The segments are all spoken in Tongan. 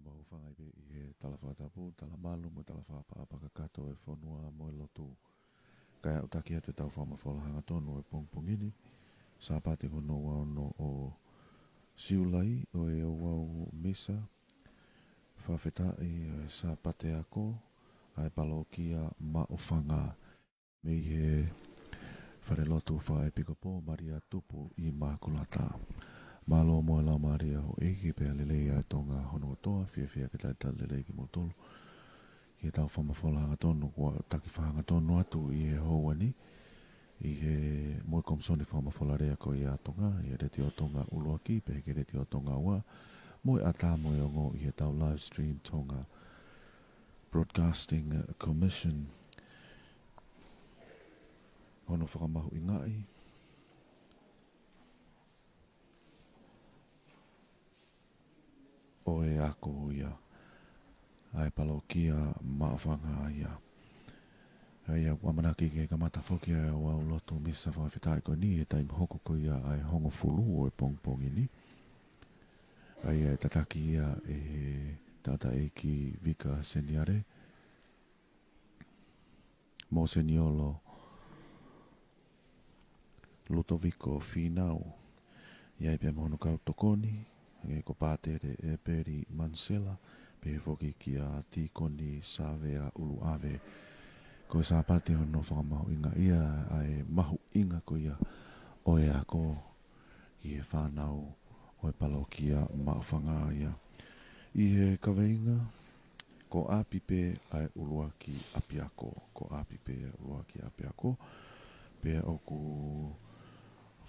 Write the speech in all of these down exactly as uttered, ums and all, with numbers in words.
Mau hūfanga ai pē ʻi he tala fakatapu, tala malu mo e tala fakaʻapaʻapa kakato ʻo e fonua mo e lotu. Kae ʻatā atu ʻetau fakamafola hangatonu ʻo e pongipongi ni, Sāpate ko hono ua ono ʻo Siulai, ʻo e ouau misa fakafetaʻi ʻo e Sāpate ako ʻa e palokia Maʻufanga, mei he falelotu fakaʻepikopō Malia Tupu ʻi Mākulata. Mālō mo e Laumālie ʻo e ʻEiki, pea lelei ʻa Tonga hono kotoa, fiefia ke talitali lelei kimoutolu. Ki heʻetau fakamafola hangatonu, kuo taki fakahangatonu atu ʻi he houa ni, ʻi he mo e Komisoni Fakamafola Lea ko ia ʻa Tonga, ʻi he Letiō Tonga ʻUluaki, pehē ki he Letiō Tonga Ua, mo e ʻatā mo e ongo ʻi heʻetau live stream Tonga Broadcasting Commission. Hono fakamahuʻingaʻi ʻo e ako ia ʻa e palokia Maʻufanga ia. ʻA ia ʻoku ʻamanaki ke kamata foki ʻa e ouau lotu misa fakafetaʻi ko eni he taimi hoko ko ia ʻa e hongofulu ʻo e pongipongi ni. ʻA ia ʻe tataki ia ʻe he taʻataʻeiki Vika Seniale, Mōseniolo Lutoviko Fīnau, ʻi ai pea mo hono kau tokoni, hangē ko Pātele ʻEpeli Mansela, pehē foki kia Tīkoni Sāvea ʻUluʻave. Ko e Sāpate hono fakamahuʻingaʻi ia ʻa e mahuʻinga ko ia ʻo e ako ʻi he fānau ʻo e palokia Maʻufanga ia. ʻI he kaveinga, ko ʻapi pē ʻa e ʻuluaki ʻapiako, ko ʻapi pē ʻa e ʻuluaki ʻapiako, pea ʻoku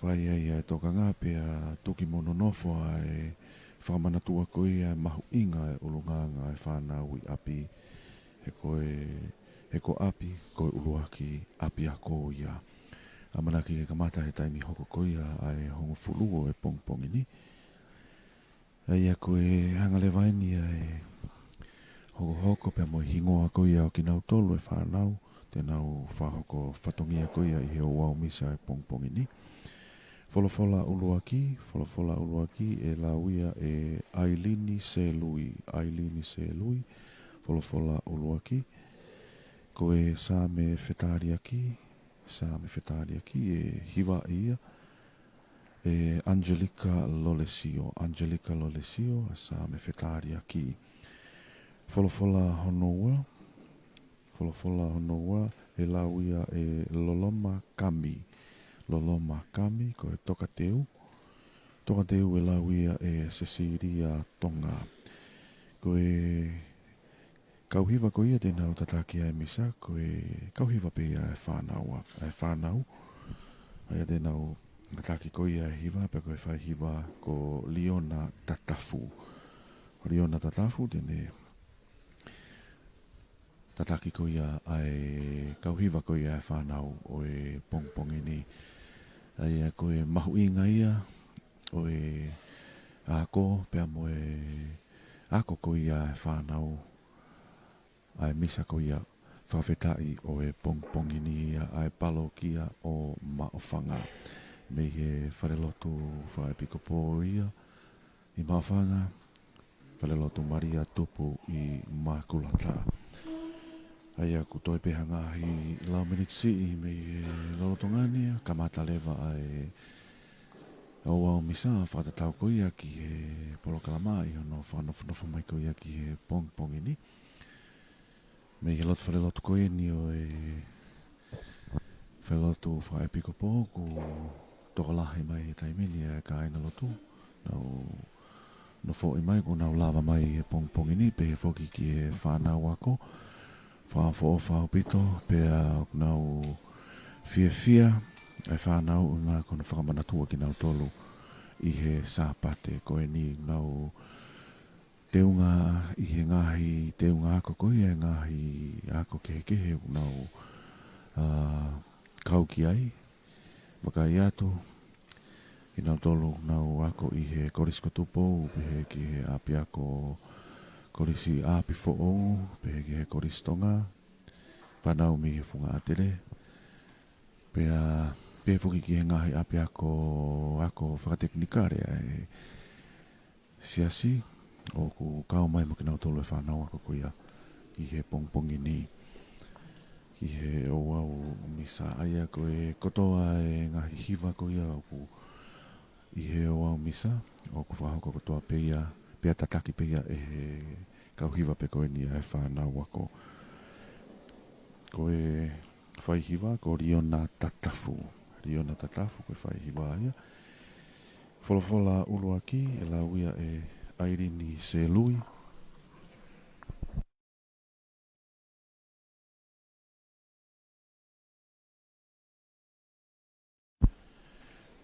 fai ai ʻa e tokanga pea tuki mo nonofo ʻa e fakamanatua ko ia ʻa e mahuʻinga ʻa e ʻulungaanga ʻa e fānau ʻi ʻapi, he ko e, he ko ʻapi ko e ʻuluaki ʻapiako ia. ʻAmanaki ke kamata he taimi hoko ko ia ʻa e hongofulu ʻo e pongipongi ni. ʻA ia ko e anga leva eni ʻa e hokohoko pea mo e hingoa ko ia ʻo kinautolu e fānau te nau fakahoko fatongia ko ia ʻi he ouau misa ʻo e pongipongi ni. Folofola ʻuluaki, folofola ʻuluaki ʻe lau ia ʻe ʻAilini Selui, ʻAilini Selui, folofola ʻuluaki. Ko e Saame Fetaliaki, Saame Fetaliaki ʻe hivaʻi ia ʻe Angelica Lolesio, Angelica Lolesio, ʻa e Saame Fetaliaki. Folofola hono ua, folofola hono ua ʻe lau ia ʻe Loloma Kami, Loloma Kami, ko e Tokateu, Tokateu ʻe lau ia ʻe Cecilia Tonga. Ko e kau hiva ko ia te nau tataki ʻa e misa, ko e kau hiva pē ia ʻa e fānau, ʻa e fānau. ʻA ia te nau tataki ko ia ʻa e hiva, pea ko e fai hiva ko Liona Tatafu. Liona Tatafu te ne tataki ko ia ʻa e kau hiva ko ia ʻa e fānau ʻo e pongipongi ni. ʻA ia ko e mahuʻinga ia ʻo e ako, pea mo e ako ko ia ʻa e fānau, ʻa e misa ko ia fakafetaʻi ʻo e pongipongi ni ia ʻa e palokia ʻo Maʻufanga. Mei he falelotu fakaʻepikopō ia ʻi Maʻufanga, falelotu Malia Tupu ʻi Mākulata. ʻA ia ʻoku toe pē ha ngaahi lau miniti siʻi mei he lolotonga ni, kamata leva ʻa e ouau misa fakatatau ko ia ki he polokalama ʻi hono fakanofonofo mai ko ia ki he pongipongi ni. Mei he lotu falelotu ko eni ʻo e falelotu fakaʻepikopō, ʻoku tokolahi mai he taimi ni ʻa e kāingalotu. Nau nofoʻi mai, kuo nau lava mai he pongipongi ni, pehē foki ki he fānau ako. Fakaʻofoʻofa ʻaupito, pea ʻoku nau fiefia ʻa e fānau ʻuhinga ko hono fakamanatua kinautolu ʻi he Sāpate ko eni, ʻoku nau teunga ʻi he ngaahi teunga ako ko ia, ngaahi ako kehekehe ʻoku nau, ā, kau ki ai. Vakai atu kinautolu ʻoku nau ako ʻi he Kolisi ko Tupou, pehē ki he ʻapiako Kolisi ʻApifoʻou, pehē ki he Kolisi Tonga, fānau mei he Funga ʻAtele, pea pehē foki ki he ngaahi ʻapiako ako fakatekinikale ʻa e Siasi, ʻoku kau mai mo kinautolu e fānau ako ko ia ʻi he pongipongi ni. ʻI he ouau misa, ʻa ia ko e kotoa e ngaahi hiva ko ia ʻoku ʻi he ouau misa, ʻoku fakahoko kotoa pē ia, pea tataki pē ia ʻe he kau hiva pē ko eni ʻa e fānau ako. Ko e faihiva, ko Liona Tatafu. Liona Tatafu, ko e faihiva ia. Folofola ʻuluaki, ʻe lau ia ʻe ʻAilini Selui.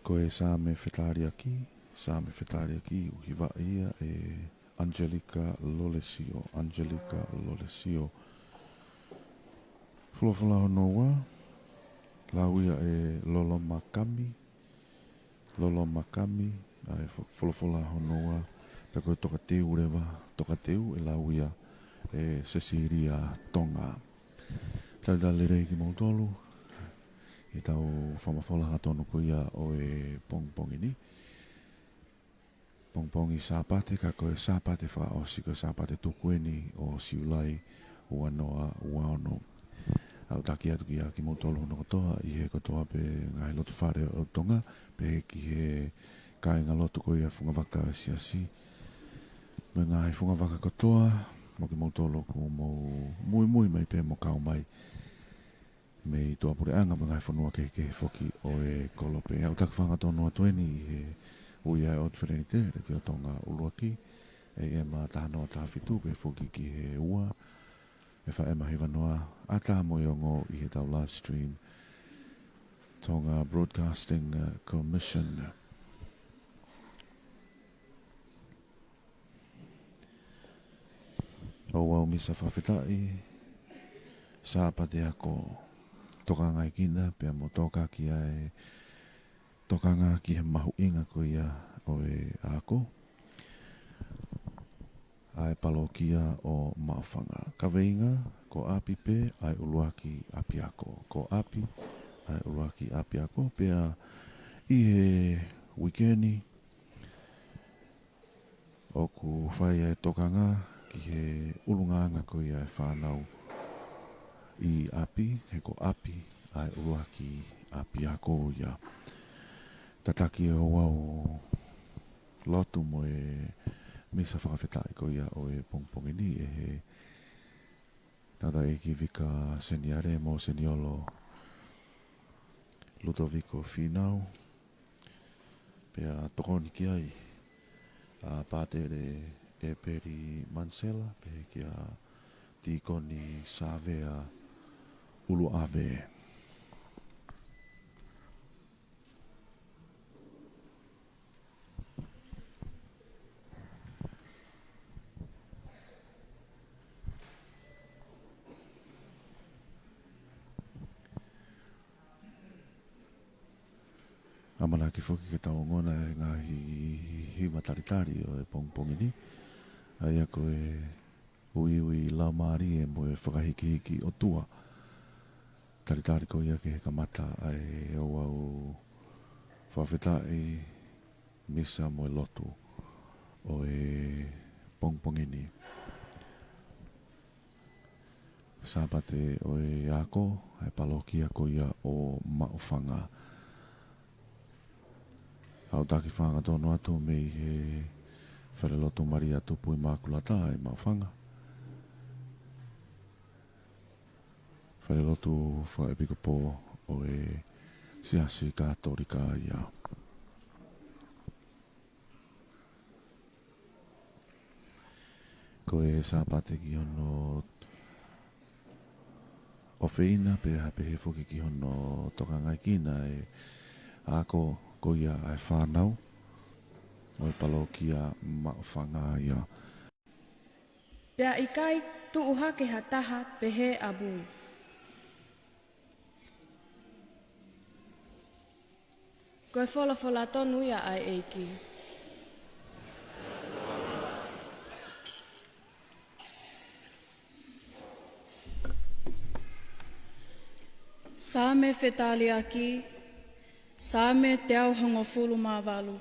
Ko e Saame Fetaliaki, Saame Fetaliaki, ʻoku hivaʻi ia ʻe Angelica Lolesio, Angelica Lolesio. Folofola hono ua, lau ia ʻe Lolo Makami, Lolo Makami, ʻa e fo-, folofola hono ua, pea ko e tokateu leva, tokateu ʻe lau ia ʻe Cecilia Tonga. Talitali lelei kimoutolu, ʻi heʻetau fakamafola hangatonu ko ia ʻo e pongipongi ni. Pongipongi Sāpate, ka ko e Sāpate fakaʻosi, ko e Sāpate tuku eni ʻo Siulai ua noa ua ono. ʻOku taki atu kiate kimoutolu hono kotoa, ʻi he kotoa pē ngaahi loto fale ʻo Tonga, pehē ki he kāingalotu ko ia fungavaka ʻo e siasi, mo e ngaahi fungavaka kotoa, mo kimoutolu ʻoku mou muimui mai pē mo kau mai mei tuʻapuleʻanga mo e ngaahi fonua kehekehe foki ʻo e kolope. ʻOku taki fakahangatonu atu eni ʻi he ui ʻa e ʻOtu Felenite, Letiō Tonga ʻUluaki, ʻA M taha noa taha fitu, pehē foki ki he ua, ʻF M hiva noa, ʻa e taha mo e ongo ʻi heʻetau live stream, Tonga Broadcasting, uh, Commission. Ouau misa fakafetaʻi, Sāpate ako, tokangaekina, pea mo tokanga ki ai, tokanga ki he mahuʻinga ko ia ʻo e ako ʻa e palokia ʻo Maʻufanga. Kaveinga, ko ʻapi pē ʻa e ʻuluaki ʻapiako. Ko ʻapi ʻa e ʻuluaki ʻapiako, pea ʻi he uike ni, ʻoku fai ai e tokanga ki he ʻulungaanga ko ia e fānau ʻi ʻapi, he ko ʻapi ʻa e ʻuluaki ʻapiako ia. Tataki e ouau lotu mo e misa fakafetaʻi ko ia ʻo e pongipongi ni ʻe he tangataʻeiki Vika Seniale mo Seniolo Lutoviko Fīnau. Pea tokoni ki ai ʻa Pātele ʻEpeli Mansela, pehē kia Tīkoni Sāvea ʻUluʻave. ʻAmanaki foki ke tau ongona e ngaahi hiva talitali ʻo e pongipongi ni, ʻa ia ko e uiui laumālie mo e fakahikihiki ʻOtua. Talitali ko ia ki he kamata ʻa e ouau fakafetaʻi, misa mo e lotu ʻo e pongipongi ni. Sāpate ʻo e ako, ʻa e palokia ko ia ʻo Maʻufanga. ʻOku taki fakahangatonu atu mei he Falelotu Malia Tupu ʻImakulata ʻi Maʻufanga. Falelotu fakaʻepikopō ʻo e Siasi Katolika ia. Ko e Sāpate ki hono ʻofeina, pea pehē foki ki hono tokangaekina e ako ko ia ʻa e fānau ʻo e palokia Maʻufanga ia. Pea ʻikai tuʻu hake ha taha pehē ʻamui. Ko e folofola tonu ia ʻa e ʻEiki. Saame Fetaliaki, Saame teau hongofulu mā valu.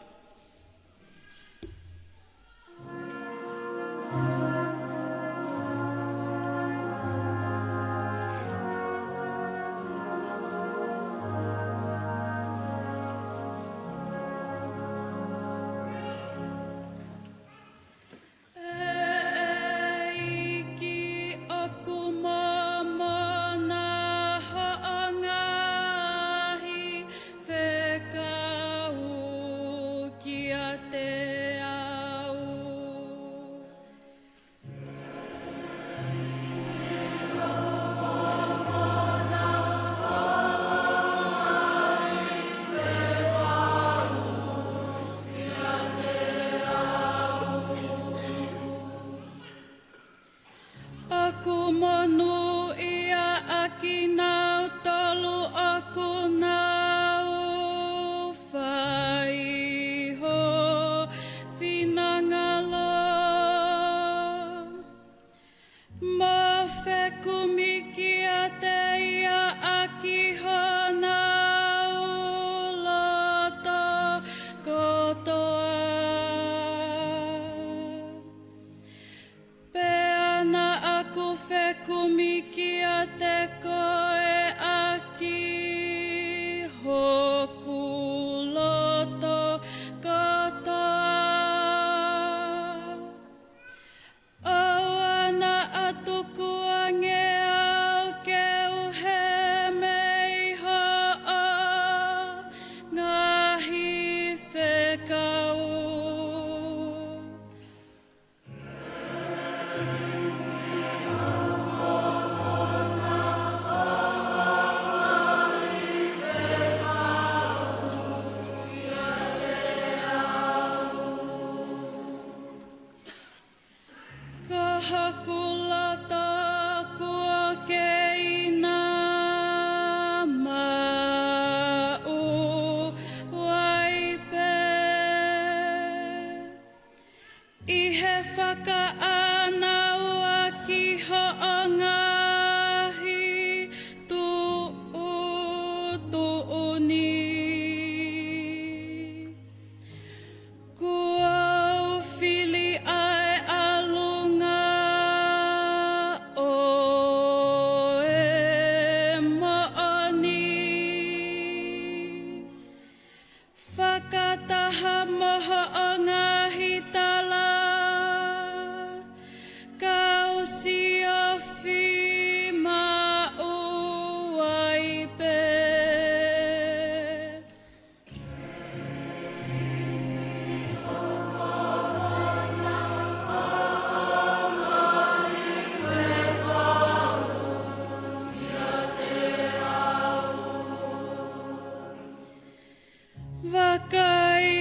Vakai,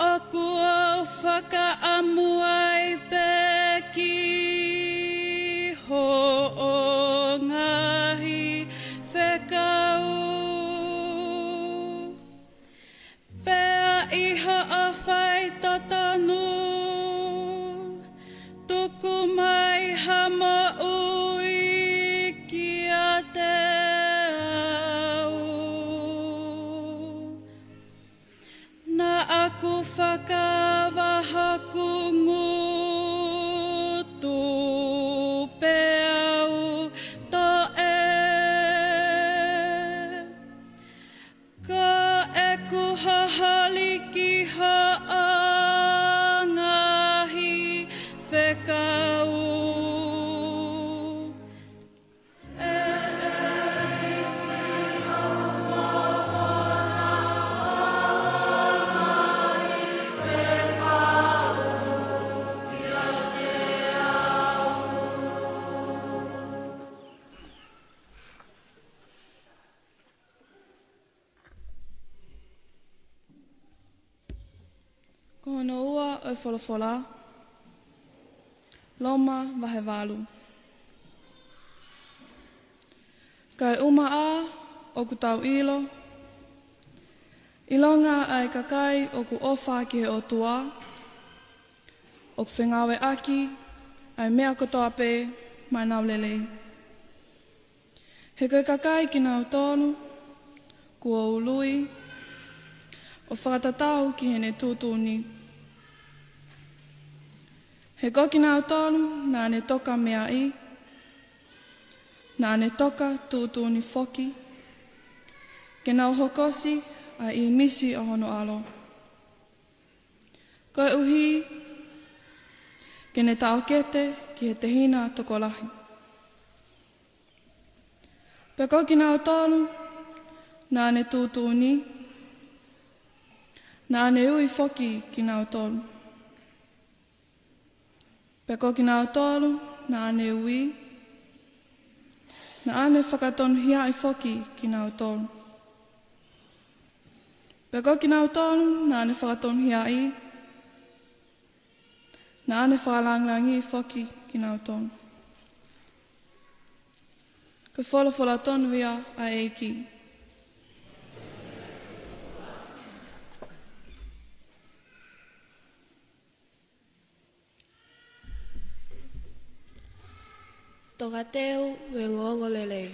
ʻoku ou fakaʻamu ai pē ki hoʻo ngaahi fekau, pea ʻi hoʻo faitotonu tuku mai ha moʻui kiate au. Naʻa ku fakava hoku ngutu pea u toʻe, ko ʻeku holi ki hoʻo ngaahi fekau. Ko hono ua ʻo e folofola, Loma vahe valu. Kaeʻumaʻā ʻoku tau ʻilo, ʻilonga ʻa e kakai ʻoku ʻofa ki he ʻOtua, ʻoku fengāueʻaki ʻa e meʻa kotoa pē maʻa ʻenau lelei. He ko e kakai kinautolu kuo ului ʻo fakatatau ki heʻene tuʻutuʻuni. He ko kinautolu naʻa ne toka meaʻi, naʻa ne toka tuʻutuʻuni foki, ke nau hokosi ʻa e ʻīmisi ʻo hono ʻAlo, koeʻuhi ke ne taʻokete ki he tehina tokolahi. Pea ko kinautolu naʻa ne tuʻutuʻuni, naʻa ne ui foki kinautolu. Pea ko kinautolu naʻa ne ui, naʻa ne fakatonuhiaʻi foki kinautolu. Pea ko kinautolu naʻa ne fakatonuhiaʻi, naʻa ne fakalāngilangiʻi foki kinautolu. Ko e folofola tonu ia ʻa e ʻEiki. Tokateu mo e ongoongolelei.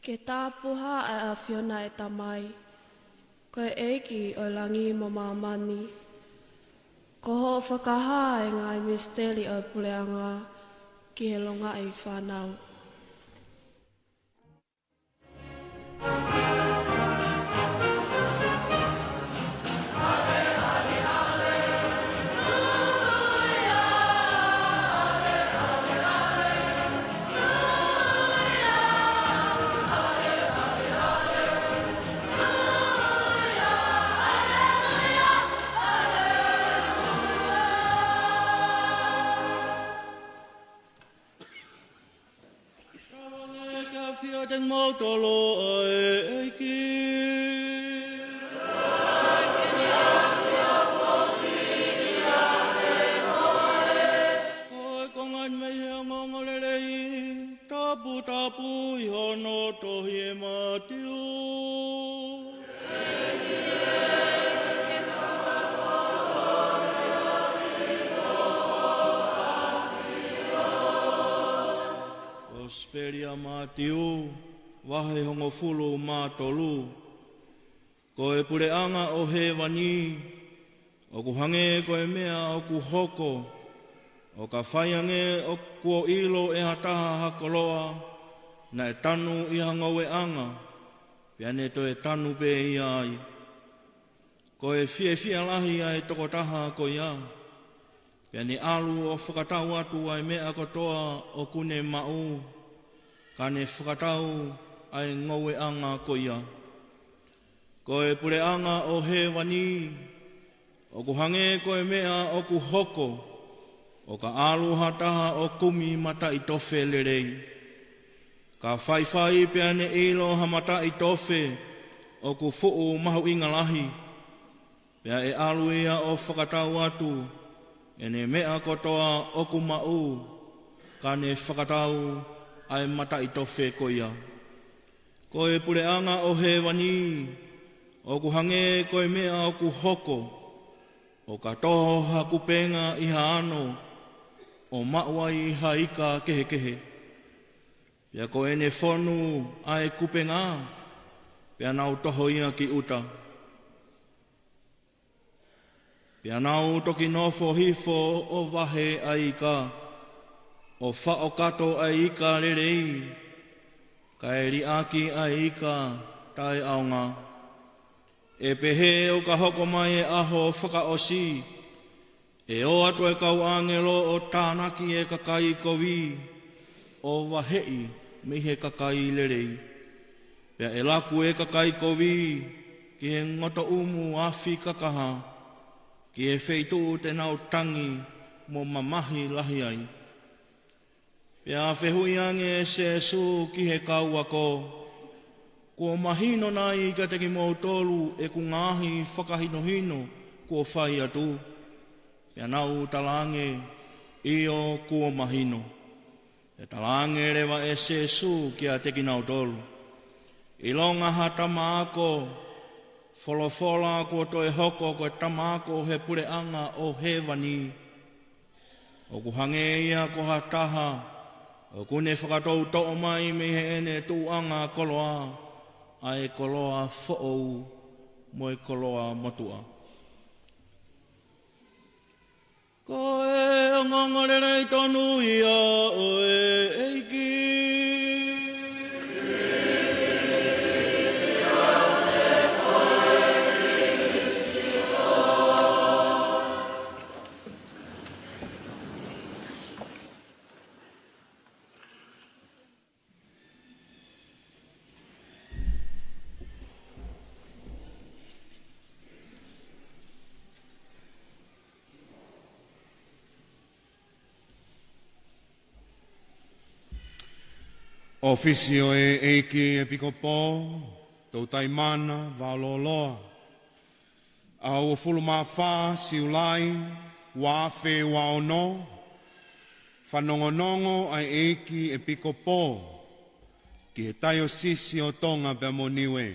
Ke tāpuhā ʻa e ʻAfiona ʻe Tamai, ko e ʻEiki ʻo e langi mo māmani. Ko hoʻo fakahā ʻa e ngaahi misiteli ʻo e puleʻanga ki he longaʻi fānau. Kavange ke ʻafio ʻiate kimoutolu ʻa e ʻEiki. Ko e konga eni mei he ongoongolelei, toputapu ʻi hono tohi ʻe Mātiu. Ko Kosipeli ʻa Mātiu, vahe hongofulu mā tolu. Ko e puleʻanga ʻo hēvani, ʻoku hangē ko e meʻa ʻoku hoko, ʻo ka fai ange ʻo kuo ʻilo ʻe ha taha ha koloa, naʻe tanu ʻi ha ngoueʻanga, pea ne toe tanu pē ia ai. Ko e fiefia lahi ʻa e tokotaha ko ia, pea ne ʻalu ʻo fakatau atu ʻa e meʻa kotoa ʻoku ne maʻu, ka ne fakatau ʻa e ngoueʻanga ko ia. Ko e puleʻanga ʻo hēvani, ʻoku hangē ko e meʻa ʻoku hoko, ʻo ka ʻalu ha taha ʻo kumi mataʻitofe lelei. Ka faifai pea ne ʻilo ha mataʻitofe ʻoku fuʻu mahuʻinga lahi, pea ʻe ʻalu ia ʻo fakatau atu ʻene meʻa kotoa ʻoku maʻu, ka ne fakatau ʻa e mataʻitofe ko ia. Ko e puleʻanga ʻo hēvani, ʻoku hangē ko e meʻa ʻoku hoko, ʻo ka toho ha kupenga ʻi ha ano, ʻo maʻu ai ha ika kehekehe. Pea ko ʻene fonu ʻa e kupenga, pea nau toho ia ki ʻuta. Pea nau toki nofo hifo ʻo vahe ʻa e ika, ʻo faʻo kato ʻa e ika lelei, kae liʻaki ʻa e ika taʻeʻaonga. ʻE pehē ʻo ka hoko mai e ʻaho fakaʻosi, ʻe ō atu e kau ʻāngelo ʻo tānaki e kakai kovi, ʻo vaheʻi mei he kakai lelei. Pea ʻe laku e kakai kovi ki he ngotoʻumu afi kakaha, ki he feituʻu te nau tangi mo mamahi lahi ai. Pea fehuʻi ange ʻe Sēsū ki he kau ako, Kuo mahino nai kiate kimoutolu ʻeku ngaahi fakahinohino kuo fai atu? Pea nau talaange, ʻIo, kuo mahino. Pea talaange leva ʻe Sēsū kiate kinautolu, ʻIlonga ha tama ako, folofola kuo toe hoko ko e tama ako he puleʻanga ʻo hēvani, ʻoku hangē ia ko ha taha ʻoku ne fakatoutoʻo mai mei heʻene tuʻuʻanga koloa ʻa e koloa foʻou mo e koloa motuʻa. Ko e ongoongolelei tonu ia ʻo e ʻEiki. ʻŌfisi ʻo e ʻEiki ʻEpikopō, Toutai Mana Vaololoa, ʻaho uofulu mā fā Siulai, ua afe ua ono. Fanongonongo ʻa e ʻEiki ʻEpikopō ki he Taiosisi ʻo Tonga pea mo Niuē,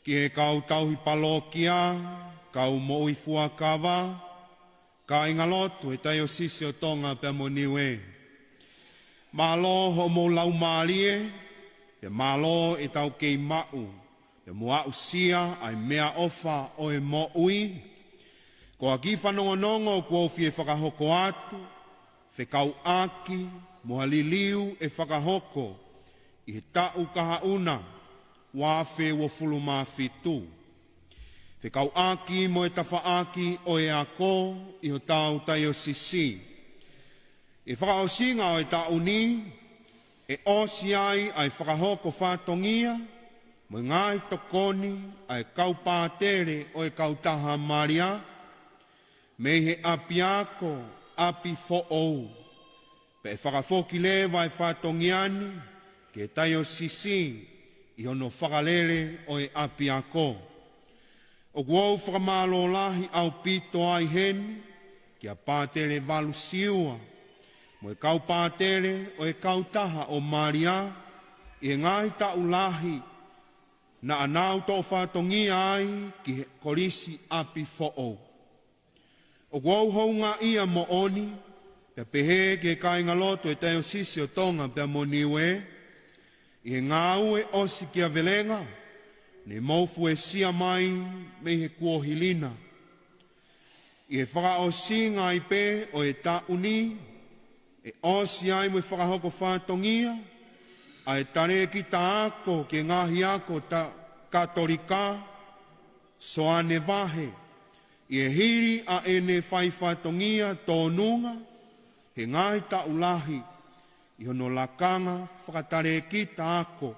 ki he kau tauhi palokia, kau moʻui fuakava, kāingalotu he Taiosisi ʻo Tonga pea mo Niuē. Mālō hoʻomou laumālie, pea mālō ʻetau kei maʻu pea mo aʻusia ʻa e meʻaʻofa ʻo e moʻui. Ko e kiʻi fanongonongo kuo u fie fakahoko atu, fekauʻaki mo ha liliu ʻe fakahoko ʻi he taʻu kahaʻu na, ua afe uofulu mā fitu. Fekauʻaki mo e tafaʻaki ʻo e ako ʻi hotau taiosisi. ʻI he fakaʻosinga ʻo e taʻu ni, ʻe ʻosi ai ʻa e fakahoko fatongia mo e ngaahi tokoni ʻa e kau pātele ʻo e Kautaha Malia mei he ʻapiako ʻapi foʻou. Pea ʻe fakafoki leva e fatongia ni ki he taiosisi ʻi hono fakalele ʻo e ʻapiako. ʻOku ou fakamālō lahi ʻaupito ai heni kia Pātele Valu Siua mo e kau pātele ʻo e Kautaha ʻo Malia ʻi he ngaahi taʻu lahi naʻa nau toʻo fatongia ai ki he kolisi ʻapi foʻou. ʻOku ou houngaʻia moʻoni Pea pehē ki he kāingalotu ʻo e Taiosisi ʻo Tonga pea mo Niuē, ʻi he ngāue ʻosikiavelenga ne mou fuesia mai mei he kuohili na. ʻI he fakaʻosinga ai pē ʻo e taʻu ni, ʻe ʻosi ai mo e fakahoko fatongia ʻa e talēkita ako ki he ngaahi ako ta-, Katolika, Soane Vahe, ʻi he hili ʻa ʻene fai fatongia tōnunga he ngaahi taʻu lahi ʻi hono lakanga fakatalēkita ako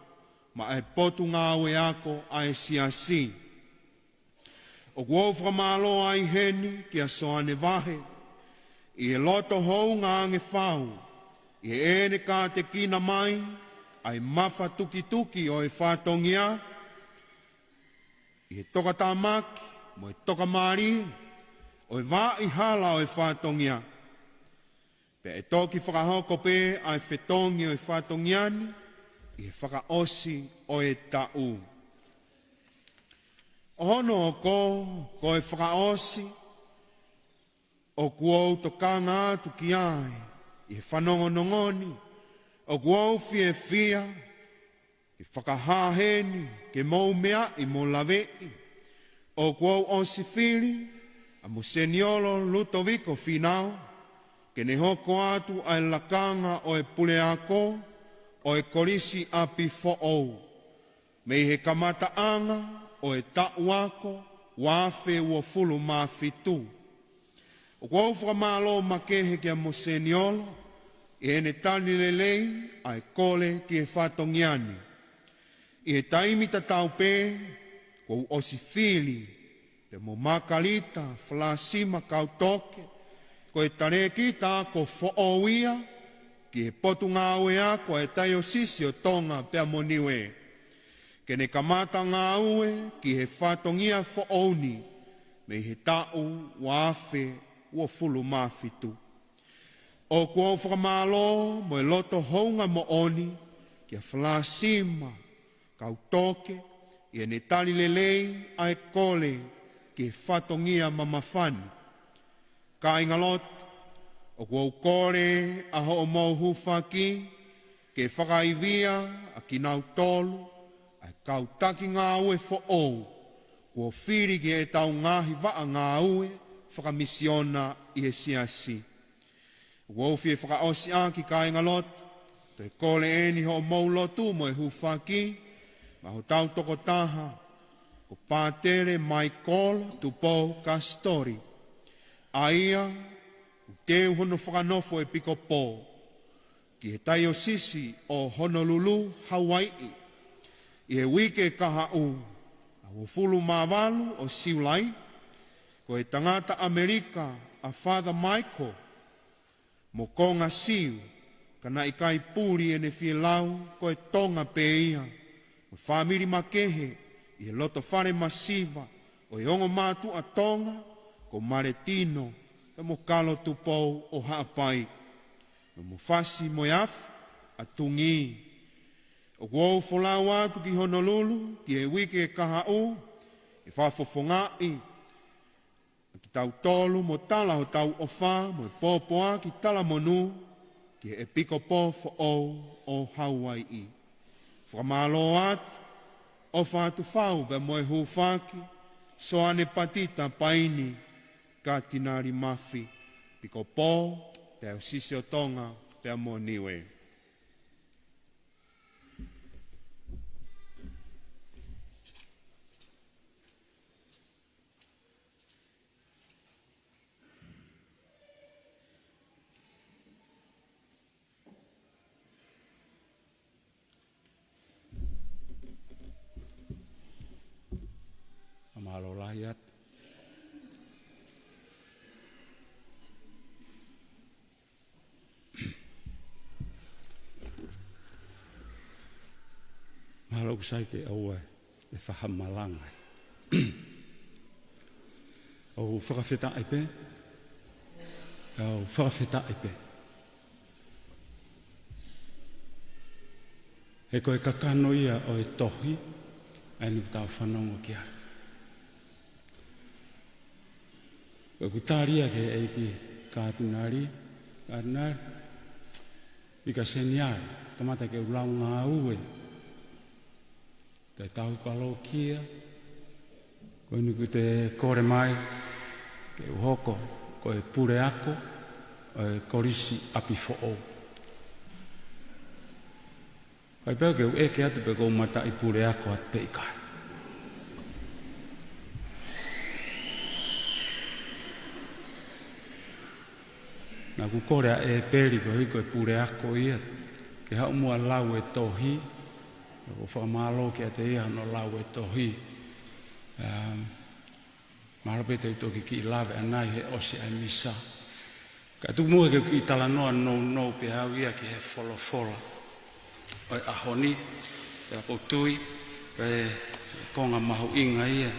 maʻa e Potungāue Ako ʻa e Siasi. ʻOku ou fakamālō ai heni kia Soane Vahe, ʻi he loto houngaʻia ange fau, ʻi heʻene kātekina mai ʻa e mafatukituki ʻo e fatongia, ʻi he tokatamaki mo e tokamālie ʻo e vaʻa hala ʻo e fatongia. Pea ʻe toki fakahoko pē ʻa e fetongi ʻo e fatongia ni ʻi he fakaʻosi ʻo e taʻu. ʻO hono hoko, ko e fakaʻosi ʻoku ou tokanga atu ki ai ʻi he fanongonongo ni, ʻoku ou fiefia ke fakahā heni ke mou meaʻi mo laveʻi, ʻoku ou ʻosi fili ʻa Moseniolo Lutoviko Finau ke ne hoko atu ʻa e lakanga ʻo e puleako ʻo e Kolisi ʻApi foʻou, mei he kamataʻanga ʻo e taʻu ako ua afe uofulu mā fitu. ʻOku ou fakamālō makehe kia Moseniolo ʻi heʻene tali lelei ʻa e kole ki he fatongia ni. ʻI he taimi tatau pē, ʻoku ou ʻosi fili pea mo Makalita Falasima Kautoke, ko e talēkita ako foʻou ia ki he Potungāue Ako ʻa e Taiosisi ʻo Tonga pea mo Niuē, ke ne kamata ngāue ki he fatongia foʻou ni mei he taʻu ua afe uofulu mā fitu. ʻOku ou fakamālō mo e loto hounga moʻoni kia Falasima Kautoke ʻi heʻene tali lelei ʻa e kole ki he fatongia mamafa ni. Kāingalotu, ʻoku ou kole ʻa hoʻomou hūfaki ke fakaivia ʻa kinautolu ʻa e kau taki ngāue foʻou kuo fili ki heʻetau ngaahi vaʻa ngāue fakamisiona ʻi he Siasi. ʻOku ou fie fakaʻosi ʻaki, kāingalotu, toe kole eni hoʻomou lotu mo e hūfaki maʻa hotau tokotaha ko Pātele Maikolo Tupou Kasitori, ʻa ia ʻoku teu hono fakanofo ʻEpikopō ki he Taiosisi ʻo Honolulu, Hauaiʻi, ʻi he uike kahaʻu ʻa e uofulu mā valu ʻo Siulai. Ko e tangata ʻAmelika ʻa Father Michael mo Konga Siu, ka naʻe ʻikai puli ʻene fielau ko e Tonga pē ia, mo e fāmili makehe ʻi he loto fale masiva ʻo e ongo mātuʻa Tonga ko Maletino pea mo Kalo Tupou ʻo Haʻapai, mo Mofasi mo e Afi ʻa Tungī. ʻOku ou folau atu ki Honolulu ki he uike kahaʻu, ʻe fakafofongaʻi kitautolu mo tala hotau ʻofa mo e pōpoaki talamonū ki he ʻEpikopō foʻou ʻo Hauaiʻi. Fakamālō atu, ʻofa atu fau pea mo e hūfaki, Soane Patita Paini, Katinali Mafi, ʻEpikopō Taiosisi ʻo Tonga pea mo Niue. Fakamālō lahi atu. Mahalo ʻoku sai ke ʻoua ʻe fakamalanga. ʻOku ou fakafetaʻi pē. ʻOku ou fakafetaʻi pē. He ko e kakano ia ʻo e tohi ʻa eni ʻoku tau fanongo ki ai. ʻOku tali ia ki he ʻEiki Katinali, Ana, ika seniai, kamata ke u lau ngāue. Te tau kalokia, ko eni kuo te kole mai, ke u hoko, ko e puleako, ʻo e Kolisi ʻApifoʻou. ʻIkai pē ke u ʻeke atu pe ʻoku ou mataʻi puleako atu pe ʻikai. Naʻá ku kole ʻa ʻEpeli koeʻuhi ko e puleako ia, ke haʻu muʻa ʻo lau e tohi, ʻo fakamālō kiate ia hono lau e tohi. Um, Mahalo pē te u toki kiʻi lave ʻanai he ʻosi ʻa e misa. Ka tuku muʻa ke u kiʻi talanoa nounou pē au ia ki he folofola ʻo e ʻaho ni, pea ʻoku ou tui ko e konga mahuʻinga ia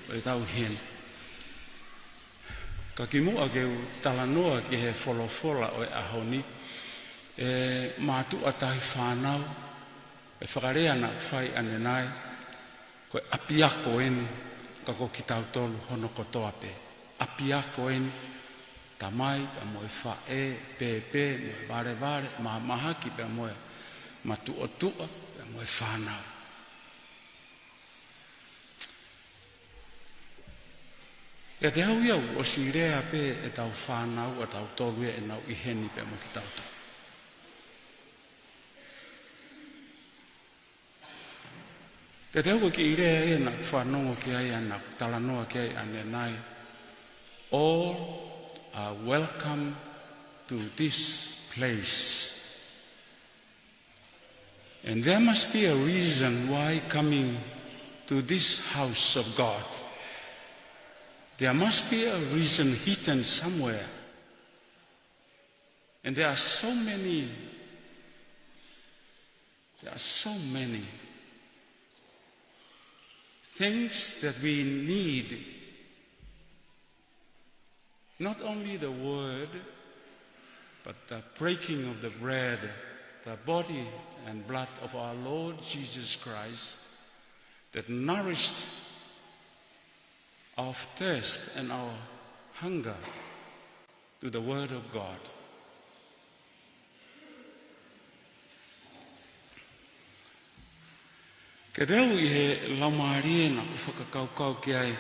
ʻo e tau heni. Ka kimuʻa ke u talanoa ki he folofola ʻo e ʻaho ni, ʻe mātuʻa tahi fānau, ʻe fakalea naʻá ku fai ʻanenai, ko e ʻapiako eni, ka ko kitautolu hono kotoa pē. ʻApiako eni, tamai pea mo e faʻē, pēpē mo e valevale, māmahaki pea mo e matuʻotuʻa, pea mo e fānau. ʻIate au ia ʻoku ʻosi lea pē ʻetau fānau ʻatautolu ia ʻenau ʻi heni pea mo kitautolu. Ka te u kiʻi lea ia naʻá ku fanongo ki ai, ʻa naʻá ku talanoa ki ai ʻanenai. All are welcome to this place. And there must be a reason why coming to this house of God. There must be a reason hidden somewhere. And there are so many There are so many things that we need. Not only the word, but the breaking of the bread, the body and blood of our Lord Jesus Christ, that nourished our thirst and our hunger to the Word of God. Ke teu ʻi he laumālie naʻá ku fakakaukau ki ai,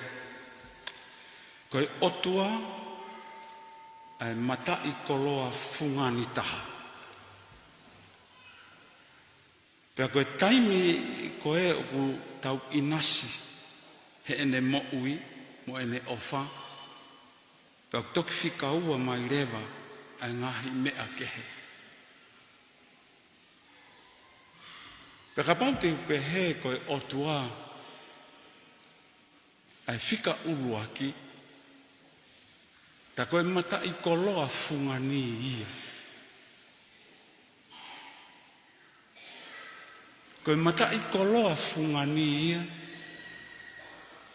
ko e ʻOtua ʻa e mataʻikoloa fungani taha. Pea ko e taimi ko ē ʻoku tau ʻinasi heʻene moʻui mo ʻene ʻofa, pea ʻoku toki fika ua mai leva ʻa e ngaahi meʻa kehe. Pea kapau te u pehē ko e ʻOtua ʻa e fika ʻuluaki, ta ko e mataʻikoloa fungani ia. Ko e mataʻikoloa fungani ia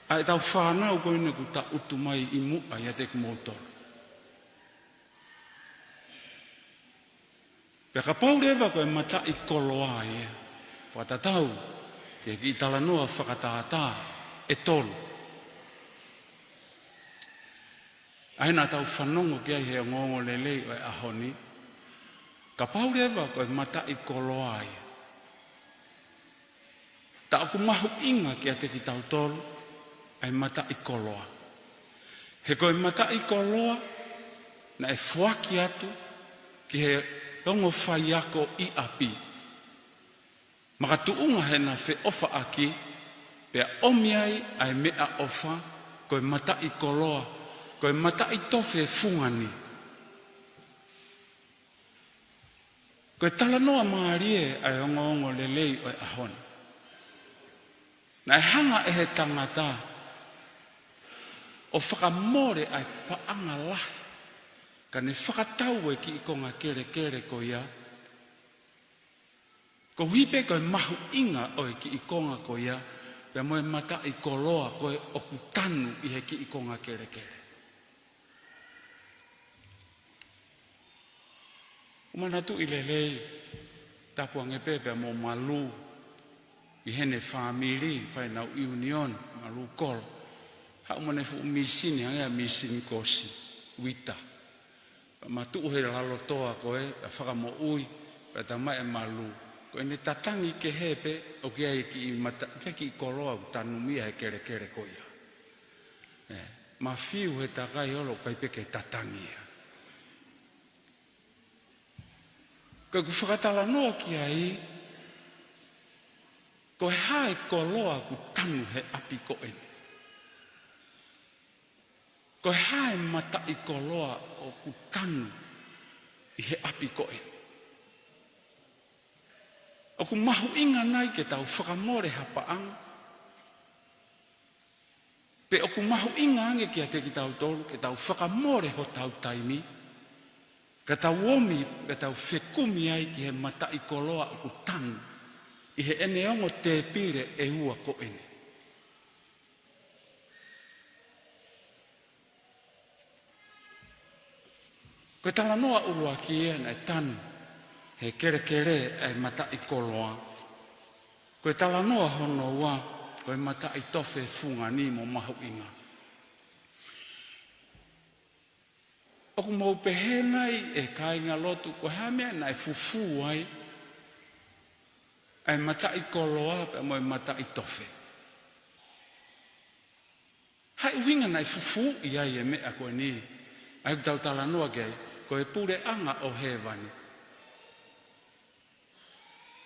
ʻa ʻetau fānau ko eni kuo ta ʻutu mai ʻi muʻa ʻiate kimoutolu. Pea kapau leva ko e mataʻikoloa ia, fakatatau ki he kiʻi talanoa fakatātā ʻe tolu ʻa ia naʻa tau fanongo ki ai he ongoongolelei ʻo e ʻaho ni, kapau leva ko e mataʻikoloa ia, ta ʻoku mahuʻinga kiate kitautolu ʻa e mataʻikoloa. He ko e mataʻikoloa naʻe foaki atu ki he ongo faiako ʻi ʻapi, makatuʻunga heʻena feʻofaʻaki, pea ʻomi ai ʻa e meʻaʻofa, ko e mataʻikoloa, ko e mataʻitofe fungani. Ko e talanoa mālie ʻa e ongoongolelei ʻo e ʻaho ni. Naʻe hanga ʻe he tangata ʻo fakamole ʻa e paʻanga lahi, ka ne fakatau e kiʻi konga kelekele ko ia, koeʻuhi pē ko e mahuʻinga ʻo e kiʻi konga ko ia, pea mo e mataʻikoloa ko ē ʻoku tanu ʻi he kiʻi konga kelekele. ʻOku ou manatuʻi lelei, tapu ange pē pea mo Malu, ʻi heʻene fāmili, fai ʻenau ʻiunioni, Malu Kolo. Haʻu mo ʻene fuʻu mīsini, hangē ha mīsini kosi, uita. Ma tuʻu he lalo toa ko ē, ʻa fakamoʻui, pea tau mai e malu. Ko ʻene tatangi kehe pē, ʻoku ʻi ai e kiʻi mata-, ʻoku ʻi ai e kiʻi koloa ʻoku tanumia he kelekele ko ia. ʻE, ma fiu he takai ʻoku ʻikai pē ke tatangi ia. Ka ʻoku fakatalanoa ki ai, ko e hā e koloa ʻoku tanu he ʻapi ko eni. Ko e hā e mataʻikoloa ʻoku tanu ʻi he ʻapi ko eni. ʻOku mahuʻinga nai ke tau fakamole ha paʻanga, pe ʻoku mahuʻinga ange kiate kitautolu ke tau fakamole hotau taimi, ka tau ōmi, ka tau fekumi ai ki he mataʻikoloa ʻoku tanu ʻi heʻene ongo tēpile ʻe ua ko eni. Ko e talanoa ʻuluaki ia naʻe tanu he kelekele ʻa e mataʻikoloa. Ko e talanoa hono ua, ko e mataʻitofe fungani mo mahuʻinga. ʻOku mou pehē nai ʻe kāingalotu, ko e hā e meʻa naʻe fufū ai ʻa e mataʻikoloa pea mo e mataʻitofe? Hā e ʻuhinga naʻe fufū ai e meʻa ko eni? ʻA ia ʻoku tau talanoa ki ai, ko e puleʻanga ʻo hēvani.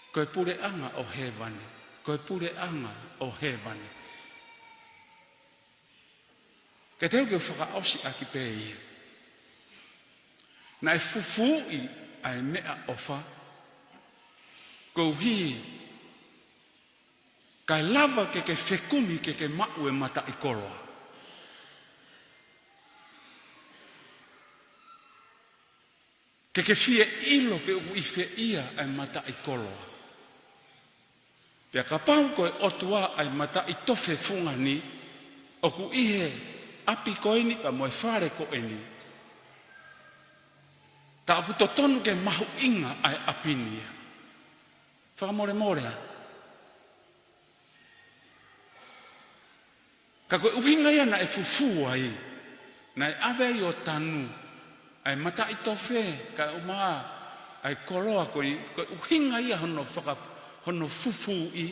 Ko e puleʻanga ʻo hēvani. Ko e puleʻanga ʻo hēvani. Ke teu ke fakaʻosi ʻaki pē ia. Naʻe fufū ʻa e meʻaʻofa, koeʻuhi kae lava ke ke fekumi ke ke maʻu e mataʻikoloa. Ke ke fie ʻilo pe ʻoku ʻi fē ia ʻa e mataʻikoloa. Pea kapau ko e ʻOtua ʻa e mataʻitofe fungani, ʻoku ʻi he ʻapi ko eni pea mo e fale ko eni, ta ʻoku totonu ke mahuʻinga ʻa e ʻapi ni ia. Fakamolemole ā. Ka ko e ʻuhinga ia naʻe fufū ai, naʻe ʻave ai ʻo tanu ʻa e mataʻitofe, kae ʻumaʻā ʻa e koloa ko ē, ko e ʻuhinga ia hono faka-, hono fufūʻi,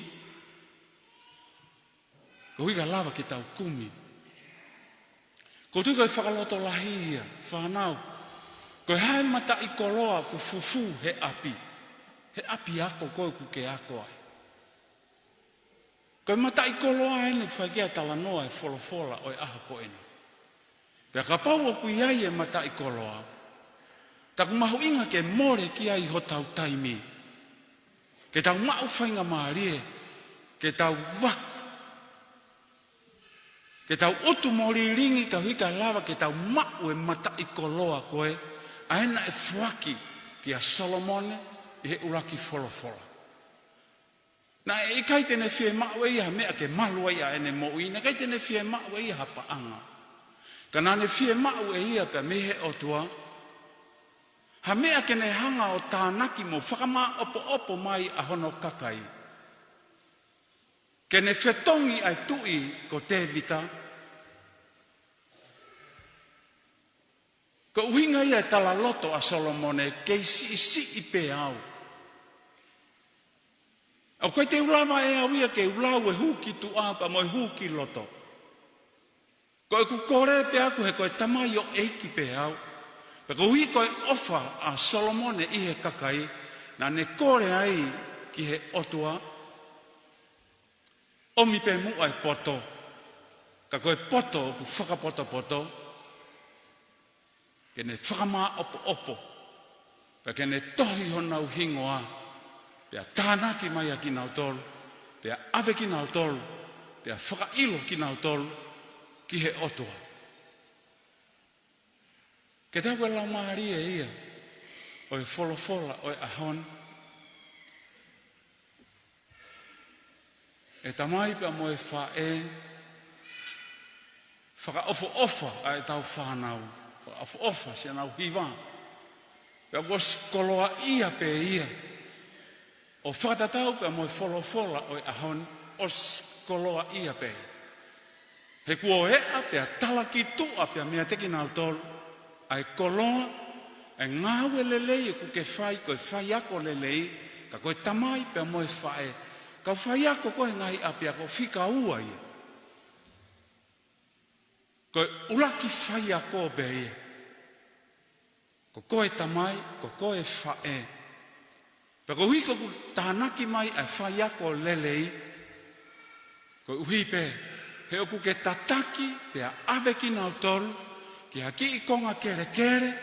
koeʻuhi ka lava ke tau kumi. Ko e tuʻu ko e fakalotolahi ia, fānau. Ko e hā e mataʻikoloa ʻoku fufū he ʻapi, he ʻapi ako ko ē ʻoku ke ako ai? Ko e mataʻikoloa eni ʻoku fai ki ai e talanoa e folofola ʻo e ʻaho ko eni. Pea kapau ʻoku ʻi ai e mataʻikoloa, ta ʻoku mahuʻinga ke mole ki ai hotau taimi. Ke tau maʻu faingamālie, ke tau vaku, ke tau utu mo lilingi koeʻuhi ka lava ke tau maʻu e mataʻikoloa ko ē, ʻa ē naʻe foaki kia Solomone ʻi he ʻuluaki folofola. Naʻe ʻikai te ne fiemaʻu ʻe ia ha meʻa ke malu ai ʻa ʻene moʻui, naʻe ʻikai te ne fiemaʻu ʻe ia ha paʻanga. Ka naʻa ne fiemaʻu ʻe ia pea mei he ʻOtua ha meʻa ke ne hanga ʻo tānaki mo fakamāʻopoʻopo mai ʻa hono kakai. Ke ne fetongi ʻa e tuʻi ko Tēvita. Ko e ʻuhinga ia e talaloto ʻa Solomone, kei siʻisiʻi pē au. ʻOku ʻikai te u lava ʻe au ia ke u lau e hū ki tuʻa pea mo e hū ki loto. Ko ʻeku kole pē ʻaʻaku he ko e tamaioʻeiki pē au. Pea koeʻuhi ko e ʻofa ʻa Solomone ʻi he kakai, naʻa ne kole ai ki he ʻOtua, ʻomi pē muʻa e poto, ka ko e poto ʻoku fakapotopoto, ke ne fakamāʻopoʻopo, pea ke ne tohi honau hingoa, pea tānaki mai ʻa kinautolu, pea ʻave kinautolu, pea fakaʻilo kinautolu ki he ʻOtua. Ke tau ko e laumālie ia ʻo e folofola ʻo e ʻaho ni. ʻE tamai pea mo e faʻē, fakaʻofoʻofa ʻa ʻetau fānau, fakaʻofoʻofa siʻenau hiva. Pea kuo ʻosi koloaʻia pē ia. ʻO fakatatau pea mo e folofola ʻo e ʻaho ni, ʻosi koloaʻia pē. He kuo eʻa pea talaki tuʻa pea meiate kinautolu ʻa e koloa ʻa e ngāue lelei ʻoku ke fai, ko e faiako lelei, ka ko e tamai pea mo e faʻē. Kau faiako ko ē he ngaahi ʻapiako, fika ua ia. Ko e ʻuluaki faiako pē ia. Ko koe tamai, ko koe faʻē. Pea koeʻuhi ko ʻeku tānaki mai ʻa e faiako lelei, koeʻuhi pē he ʻoku ke tataki pea ʻave kinautolu ki ha kiʻi konga kelekele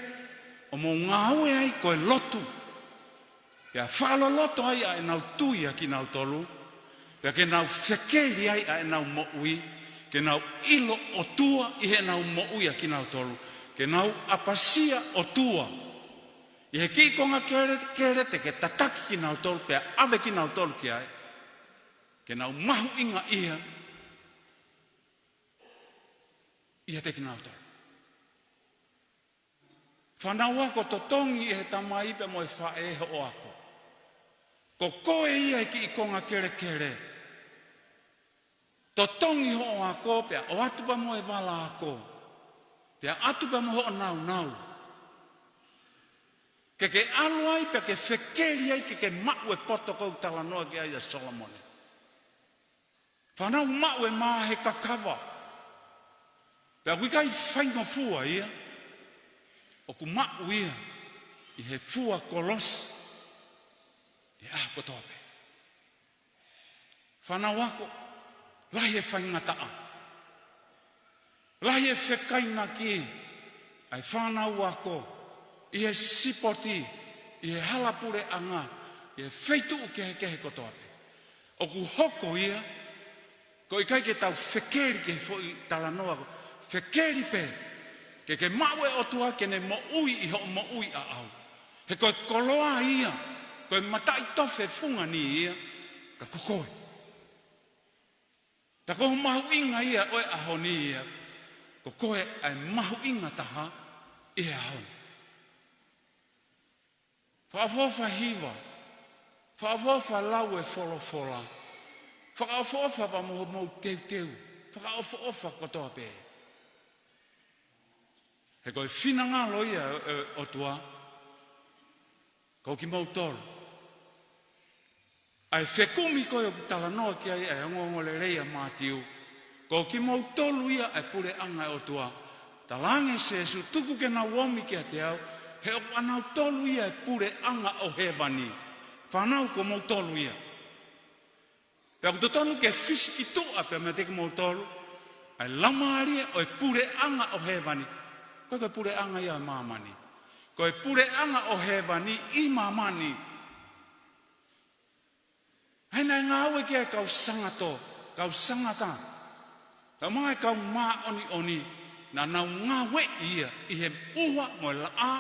ʻo mou ngāue ai ko e lotu. Pea fakaloloto ai ʻa ʻenau tui ʻa kinautolu, pea ke nau fekeli ai ʻa ʻenau moʻui, ke nau ʻilo ʻOtua ʻi heʻenau moʻui ʻa kinautolu, ke nau ʻapasia ʻOtua. ʻI he kiʻi konga kelekele te ke tataki kinautolu, pea ʻave kinautolu ki ai, ke nau mahuʻingaʻia ʻiate kinautolu. Fānau ako, totongi ʻe he tamai pea mo e faʻē hoʻo ako. Ko koe ia ʻi he kiʻi konga kelekele. Totongi hoʻo ako pea ʻoatu pea mo e vala ako. Pea ʻoatu pea mo hoʻo nāunau. Ke ke ʻalu ai pea ke fekeli ai ke ke maʻu e poto ʻoku ou talanoa ki ai ʻa Solomone. Fānau, maʻu e mā he kakava. Pea ʻoku ʻikai faingofua ia. ʻOku maʻu ia ʻi he fua kolosi ʻi he ʻaho kotoa pē. Fānau ako, lahi e faingataʻa. Lahi e fekainaki ʻa e fānau ako ʻi he sipoti, ʻi he hala puleʻanga, ʻi he feituʻu kehekehe kotoa pē. ʻOku hoko ia, ko e ʻikai ke tau fekeli ki he foʻi talanoa ko, fekeli pē, ke ke maʻu e ʻOtua ke ne moʻui ʻi hoʻo moʻui ʻaʻau. He ko e koloa ia, ko e mataʻitofe fungani ia, ka ko koe. Pea ko e mahuʻinga ia ʻo e ʻaho ni ia, ko koe ʻa e mahuʻinga taha ʻi he ʻaho ni. Fakaʻofoʻofa hiva, fakaʻofoʻofa lau e folofola, fakaʻofoʻofa pea mo hoʻomou teuteu, fakaʻofoʻofa kotoa pē. He ko e finangalo ia ʻo e ʻOtua, ko kimoutolu. ʻA e fekumi ko ē ʻoku talanoa ki ai ʻa e ongoongolelei ʻa Mātiu. Ko kimoutolu ia ʻa e puleʻanga ʻo e ʻOtua. Talaange ʻe Sīsū, tuku ke nau omi kiate au, he ʻoku ʻanautolu ia ʻa e puleʻanga ʻo hēvani. Fānau, ko moutolu ia. Pea ʻoku totonu ke fisikituʻa pea meiate kimoutolu ʻa e laumālie ʻo e puleʻanga ʻo hēvani. Ko e, ko e puleʻanga ia ʻo māmani. Ko e puleʻanga ʻo hēvani ʻi māmani. ʻA ia naʻe ngāue ki ai e kau sangato, kau sangata, kaeʻumaʻā e kau māʻoniʻoni, naʻa nau ngāueʻi ia ʻi he ʻuha mo e laʻā,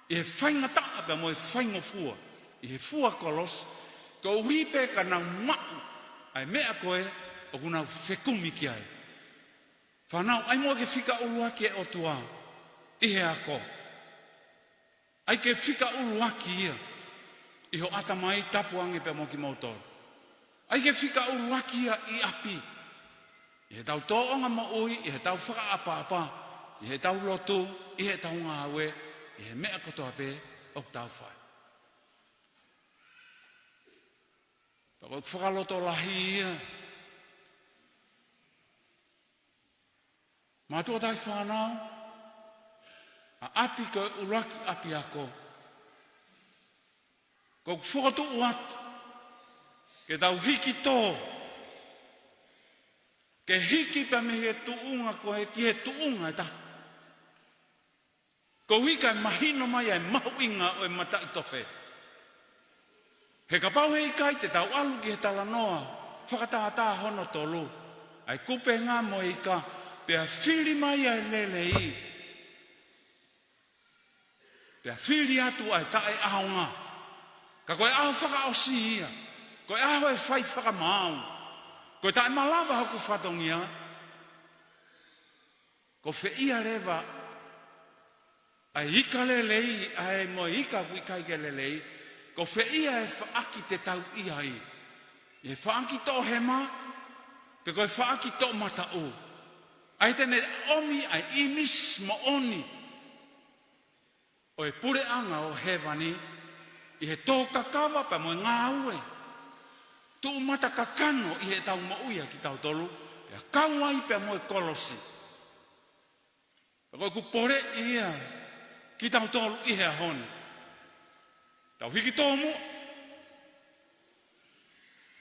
ʻi he faingataʻa pea mo e faingofua, ʻi he fua kolosi, koeʻuhi pē ka nau maʻu ʻa e meʻa ko ē ʻoku nau fekumi ki ai. Fānau, ʻai muʻa ke fika ʻuluaki e ʻOtua ʻi he ako. ʻAi ke fika ʻuluaki ia ʻi ho ʻatamai, tapu ange pea mo kimoutolu. ʻAi ke fika ʻuluaki ia ʻi ʻapi, ʻi heʻetau tōʻonga moʻui, ʻi heʻetau fakaʻapaʻapa, ʻi heʻetau lotu, ʻi heʻetau ngāue, ʻi he meʻa kotoa pē ʻoku tau fai. Pea ko e fakalotolahi ia. Mātuʻa, tangataʻeiki, fānau, ʻa ʻapi ko e ʻuluaki ʻapiako. ʻOku ou fokotuʻu atu ke tau hiki tō, ke hiki pea mei he tuʻunga ko ē ki he tuʻunga ʻe taha. Koeʻuhi kae mahino mai ʻa e mahuʻinga ʻo e mataʻitofe. He kapau he ʻikai, te tau ʻalu ki he talanoa fakatātā hono tolu, ʻa e kupenga mo e ika, pea fili mai ʻa e lelei, pea fili atu ʻa e taʻeʻaonga. Ka ko e ʻaho fakaʻosi ia, ko e ʻaho e fai fakamaau. Ko e taʻemalava hoku fatongia, ko fē ia leva ʻa e ika lelei, ʻa e mo e ika ʻoku ʻikai ke lelei, ko fē ia e faʻaki te tau ʻi ai. ʻI he faʻaki toʻohema, pe ko e faʻaki toʻomataʻu. ʻA ia te ne ʻomi ʻa e ʻīmisi moʻoni. ʻo e puleʻanga ʻo hēvani ʻi he tō kakava pea mo e ngāue tuʻumata kakano ʻi heʻetau moʻui ʻa kitautolu, pea kau ai pea mo e kolosi. Pea ko ʻeku poleʻi ia kitautolu ʻi he ʻaho ni. Tau hiki tōmuʻa,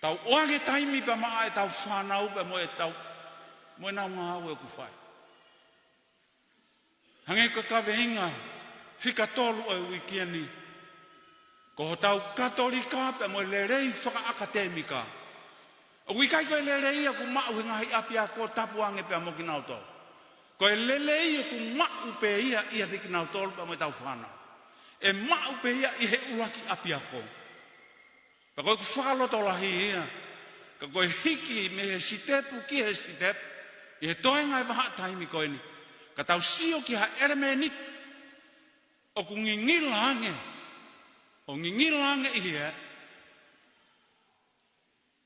tau ʻoange taimi pea maʻa ʻetau fānau pea mo ʻetau, mo ʻenau ngāue ʻoku fai. Hangē ko e kaveinga fika tolu ʻo e uike ni, ko hotau Katolika pea mo e lelei fakaʻakatemika, ʻoku ʻikai ko e lelei ia ʻoku maʻu he ngaahi ʻapiako tapu ange pea mo kinautolu. Ko e lelei ʻoku maʻu pē ia ʻiate kinautolu pea mo ʻetau fānau. ʻE maʻu pē ia ʻi he ʻuluaki ʻapiako. Pea ko ʻeku fakalotolahi ia, ka ko e hiki mei he sitepu ki he sitepu ʻi he toenga ʻo e vahaʻa taimi ko eni, ka tau sio ki ha ʻelemēniti ʻoku ngingila ange, ʻo ngingila ange ʻi he,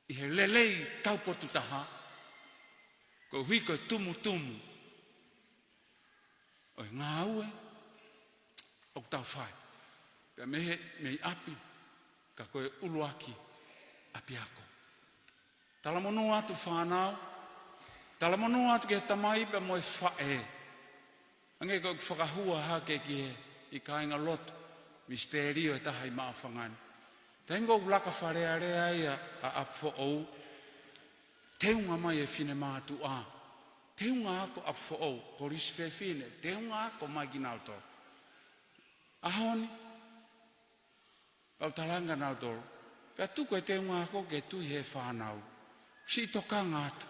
ʻi he lelei taupotu taha, koeʻuhi ko e tumutumu ʻo e ngāue ʻoku tau fai pea mei he, mei ʻapi, ka ko e ʻuluaki ʻapiako. Talamonū atu fānau, talamonū atu ki he tamai pea mo e faʻē. Hangē ko ʻeku fakahua hake ki he ʻi kāinga lotu, misiterio ʻe taha ʻi maʻu fanga ni. Taimi ʻoku laka Fale Alea ai ʻa, ʻa ʻApifoʻou, teunga mai e finemātuʻa, teunga ako ʻApifoʻou, kolisi fefine, teunga ako mai kinautolu. ʻAho ni, pau talanga nautolu, pea tuku e teunga ako ke tui he fānau. Siʻi tokanga atu.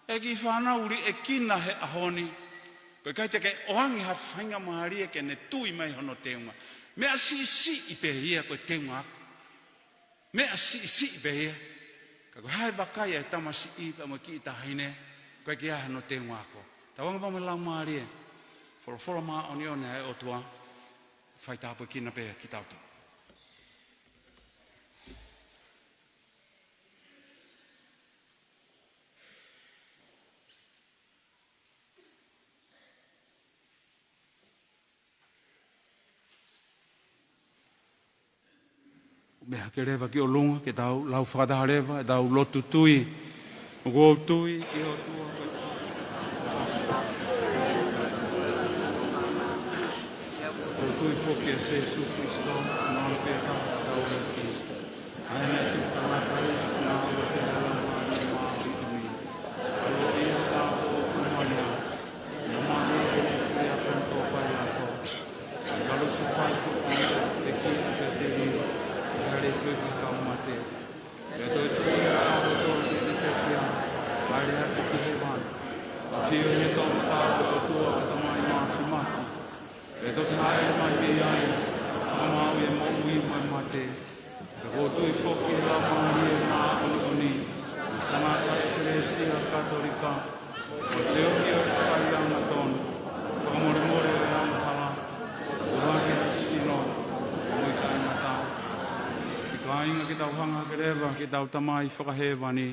ʻE kiʻi fānau, liʻekina he ʻaho ni, ko e ʻikai te ke ʻoange ha faingamālie ke ne tui mai hono teunga. Meʻa siʻisiʻi pē ia ko e teunga ako. Meʻa siʻisiʻi pē ia. Ka ko e hā e vakai ʻa e tamasiʻi pea mo e kiʻi taʻahine, ko e ʻikai ke ʻi ai hano teunga ako. Tauange pea mo e Laumālie. Folofola māʻoniʻoni ʻa e ʻOtua, fai tāpuekina pē kitautolu. Meʻa hake leva ki ʻolunga, ke tau lau fakataha leva ʻetau lotu tui. ʻOku ou tui ki he ʻOtua, ʻoku ou tui foki kia Sīsū Kalaisi, ʻa ia naʻe tuku tangata ia, naʻe ʻoange ʻa e Laumālie Māʻoniʻoni. Haleluia, tau ʻoku mai ā. Naʻe mali ia ʻi he pule ʻa Ponitō Pailato. Naʻe kalusefai foki ia, tekeʻi pea teli, pea hāʻele foki ki he kau mate. Pea toe tuʻu ia ʻo tō ki he pekia, hāʻele hake ki hēvani. ʻAfio ʻi he toʻomataʻu ʻo e ʻOtua ko e Tamai Māfimafi. Pea toki hāʻele mai mei ai, ʻo fakamaauʻi e moʻui mo e mate. Pea ʻoku ou tui foki ki he Laumālie Māʻoniʻoni, ʻa e Sangata ʻEkelesia Katolika, ʻa e feohi ʻo e kakai angatonu, fakamolemole ʻo e angahala, ʻa e ʻohake ʻa e sino, ʻa e moʻui taʻengata. Siʻi kāinga, ke tau hanga hake leva ki heʻetau Tamai Fakahēvani,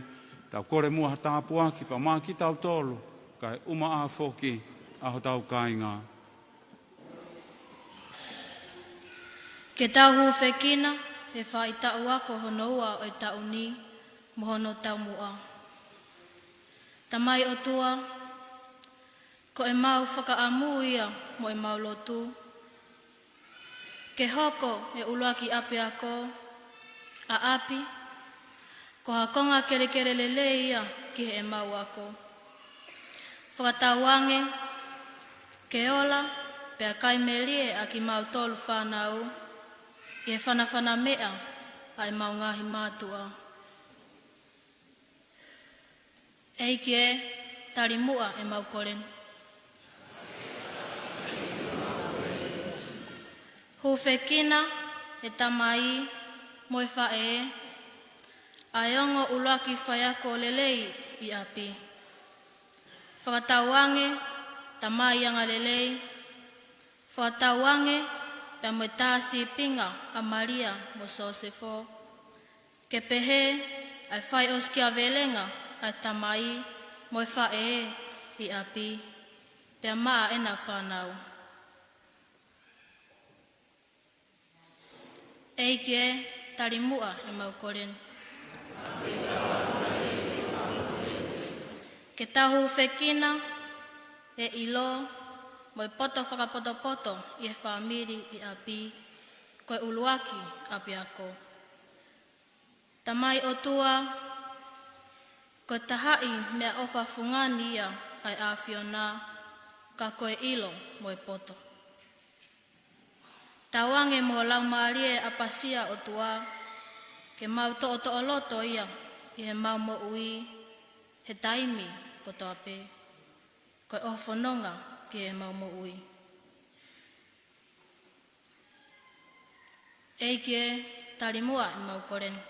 tau kole muʻa ha tāpuaki pea maʻa kitautolu, kae ʻumaʻā foki ʻa hotau kāinga. Ke tau hūfekina he faʻahitaʻu ako hono ua ʻo e taʻu ni mo hono taumuʻa. Tamai ʻOtua, ko ʻemau fakaʻamu ia mo ʻemau lotu, ke hoko e ʻuluaki ʻapiako ʻa ʻapi ko ha konga kelekele lelei ia ki heʻemau ako. Fakatauange ke ola pea kai melie ʻa kimautolu fānau ʻi he fanafana meʻa ʻa ʻemau ngaahi mātuʻa. ʻEiki ē, tali muʻa ʻemau kole ni. Hūfekina e tamai mo e faʻē, ʻa e ongo ʻuluaki faiako lelei ʻi ʻapi. Fakatauange tamai angalelei, fakatauange pea mo e tā sīpinga ʻa Malia mo Sosefo. Ke pehē ʻa e faiʻosikiavelenga ʻa e tamai mo e faʻē ʻi ʻapi, pea maʻa ʻena fānau. ʻEiki ē, tali muʻa ʻemau kole ni. Ke tau hūfekina ʻi he ʻilo mo e poto fakapotopoto ʻi he fāmili ʻi ʻapi, ko e ʻuluaki ʻapiako. Tamai ʻOtua, ko e tahaʻi meʻaʻofa fungani ia ʻa e ʻAfiona, ka ko e ʻilo mo e poto. Tauange mo ho Laumālie ʻapasia, ʻOtua, ke mau toʻotoʻoloto ia ʻi heʻemau moʻui he taimi kotoa pē. Ko hoʻo fononga ki heʻemau moʻui. ʻEiki ē, tali muʻa ʻemau kole ni.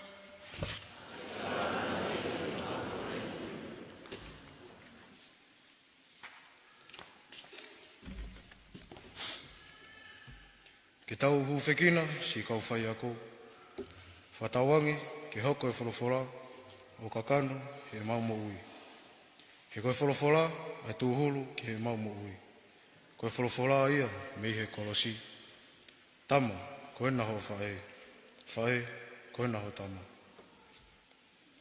Ke tau hūfekina, siʻi kau faiako. Fakatauange ke hoko e folofola ʻo kakano heʻemau moʻui. He ko e folofola ʻa e tūhulu ki heʻemau moʻui. Ko e folofola ia mei he kolosi. Tama, ko ena hoʻo faʻē. Faʻē, ko ena hoʻo tama.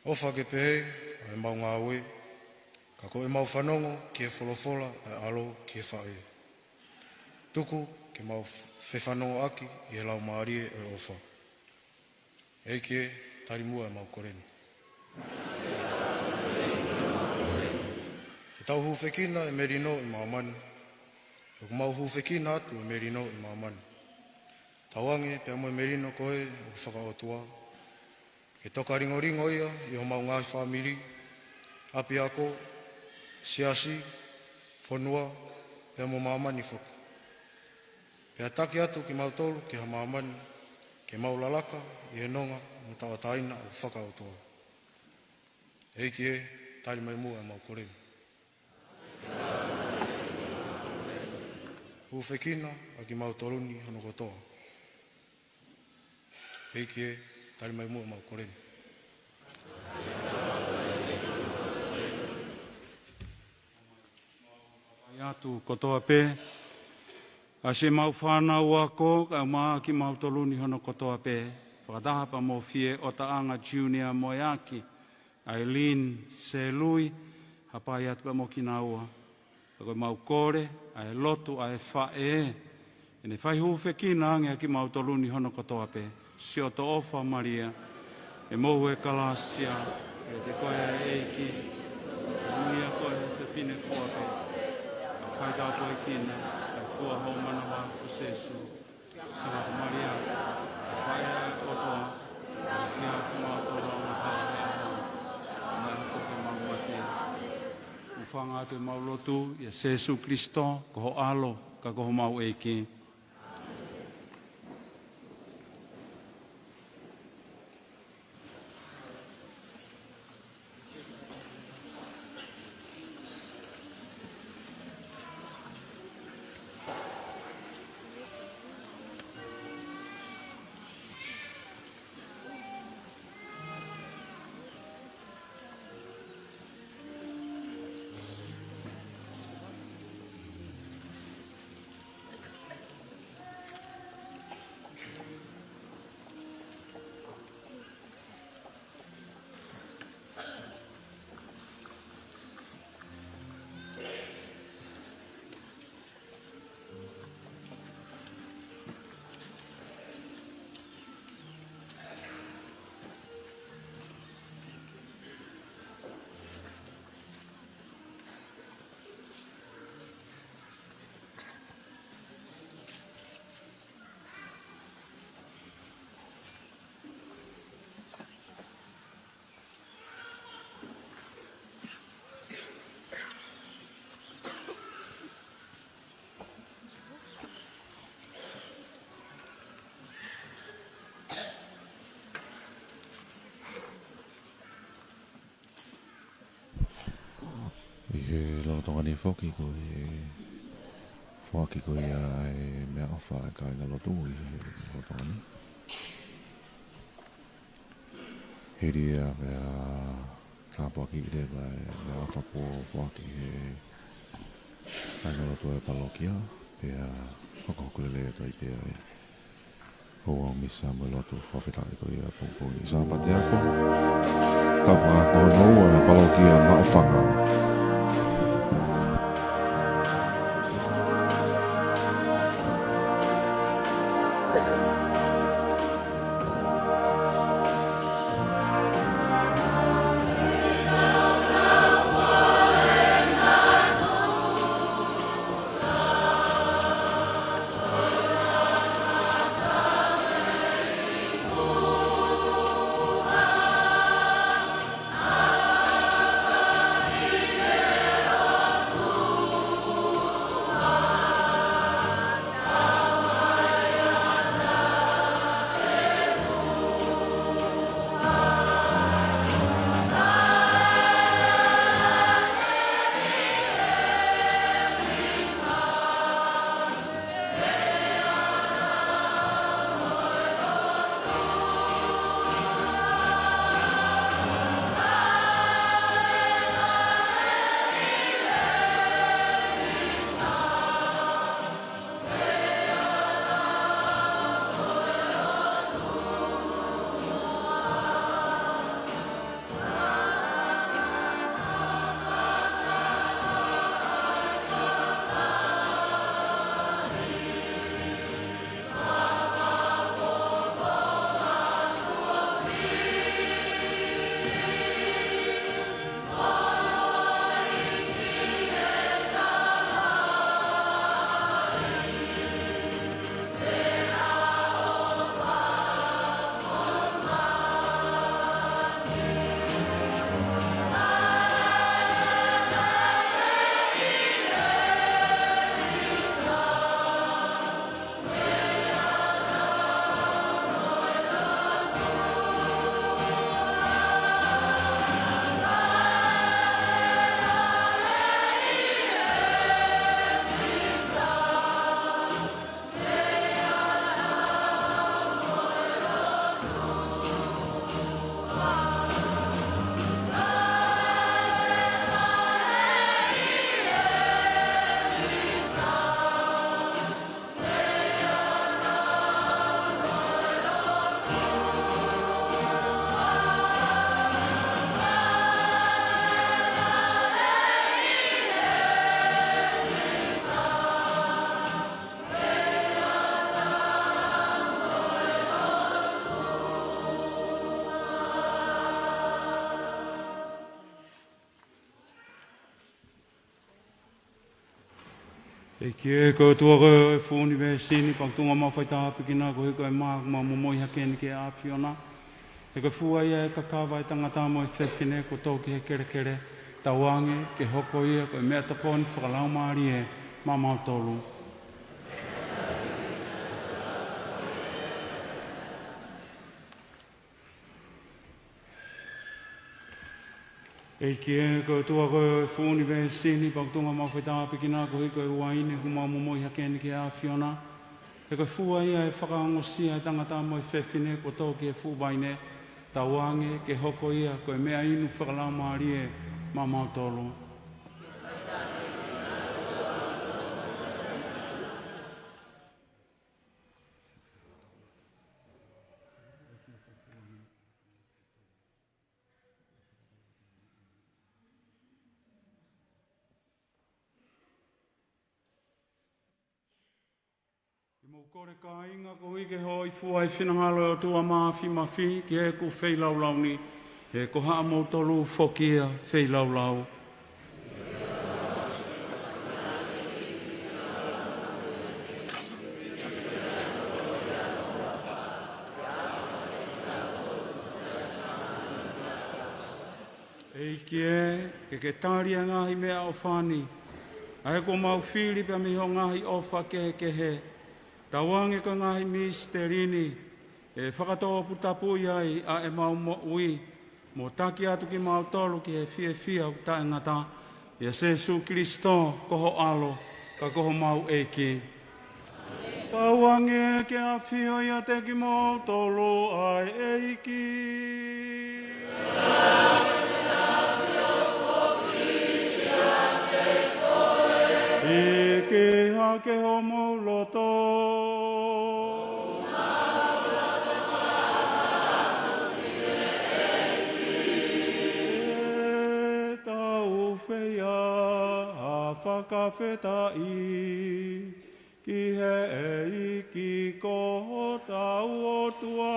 ʻOfa ke pehē ʻa ʻemau ngāue, ka ko ʻemau fanongo ki he folofola ʻa e ʻAlo ki he faʻē. Tuku ke mau f-, fefanongoʻaki ʻi he laumālie ʻo e ʻofa. ʻEiki ē, tali muʻa ʻemau kole ni. Ke tau hūfekina e melino ʻi māmani. ʻOku mau hūfekina atu e melino ʻi māmani. Tauange pea mo e melino ko ē ʻoku fakaʻotua. Ke tokalingolingo ia ʻi homau ngaahi fāmili, ʻapiako, siasi, fonua, pea mo māmani foki. Pea taki atu kimautolu ki ha māmani, ke mau lalaka ʻi he nonga mo tauʻatāina ʻoku fakaʻotua. ʻEiki ē, tali mai muʻa ʻemau kole ni. Hūfekina ʻa kimautolu ni hono kotoa. ʻEiki ē, tali mai muʻa ʻemau kole ni. Fai atu kotoa pē, ʻa siʻemau fānau ako, kae ʻumaʻā kimautolu ni hono kotoa pē, fakataha pea mo Fie ʻOtaʻanga Junior mo e ʻEiki, Aileen Selui, hapai atu pea mo kinaua. Ka ko ʻemau kole, ʻa e lotu ʻa e faʻē, ʻe ne fai hūfekina ange ʻa kimautolu ni hono kotoa pē. Siʻoto ʻofa Malia, ʻe mohu e kalasia, ʻiate koe ʻa e ʻEiki, ʻo ʻunuia koe ʻe he fefine fua pē, ka fai tāpuekina ʻa e fua hoʻo manava ko Sēsū. Sangata Malia, ʻa e faʻē ʻa e ʻOtua, ʻofa ʻiate kimautolu ʻoku nau hao he ʻaho ni, ʻo mai foki ʻemau mate. ʻOku hūfanga atu ʻemau lotu ʻia Sēsū Kilisitō, ko ho ʻAlo, ka ko homau ʻEiki. ʻI he lolotonga ni foki ko e foaki ko ia ʻa e meʻaʻofa ʻa e kāingalotu ʻi he lolotonga ni. Hili ia pea tāpuakiʻi leva e meʻaʻofa kuo foaki ʻe he kāingalotu ʻo e palokia, pea hokohoko lelei atu ai pea ia. Ko e misa mo e lotu fakafetaʻi ko ia pongipongi Sāpate ako. Tau fakahoko hono ua ʻa e palokia Maʻufanga. ʻEiki ē, ko e ʻOtua ko ē ʻo e fuʻu ʻunivēsi ni, pea ʻoku tuʻunga mo faitāpuekina koe ʻi he māmani, ʻoku mau momoi hake ni ki he ʻAfiona. He ko e fua ia ʻe kakava ʻa e tangata mo e fefine kuo tō ki he kelekele, tauange ke hoko ia ko e meʻatokoni fakalaumālie maʻamautolu. ʻEiki ē, ko e ʻOtua ko ē ʻo e fuʻu ʻunivēsi ni, pea ʻoku tuʻunga mo faitāpuekina koe ʻi he uaine ʻoku mau momoi hake ni ki he ʻAfiona. He ko e fua ia ʻe fakaongosia ʻa e tangata mo e fefine kuo tō ki he fuʻu vaine, tauange ke hoko ia ko e meʻainu fakalaumālie maʻamautolu. ʻI muʻa, kāinga, koeʻuhi ke hōifua ʻi he finangalo ʻo e ʻOtua Māfimafi ki heʻeku feilaulau ni, he ko haʻamoutolu foki ia feilaulau. ʻEiki ē, ke ke tali ʻa e ngaahi meʻaʻofa ni, ʻa ia kuo mau fili pea mei ho ngaahi ʻofa kehekehe, tauange ko e ngaahi misiteli ni, ʻe fakatoputapuʻi ai ʻa ʻemau moʻui, mo taki atu kimautolu ki he fiefia ʻoku taʻengata, ʻia Sēsū Kilisitō, ko ho ʻAlo, ka ko homau ʻEiki. Tauange ke ʻafio ʻiate kimoutolu ʻa e ʻEiki. ʻIke hake homou loto. Fakafetaʻi ki he ʻEiki ko hotau ʻOtua.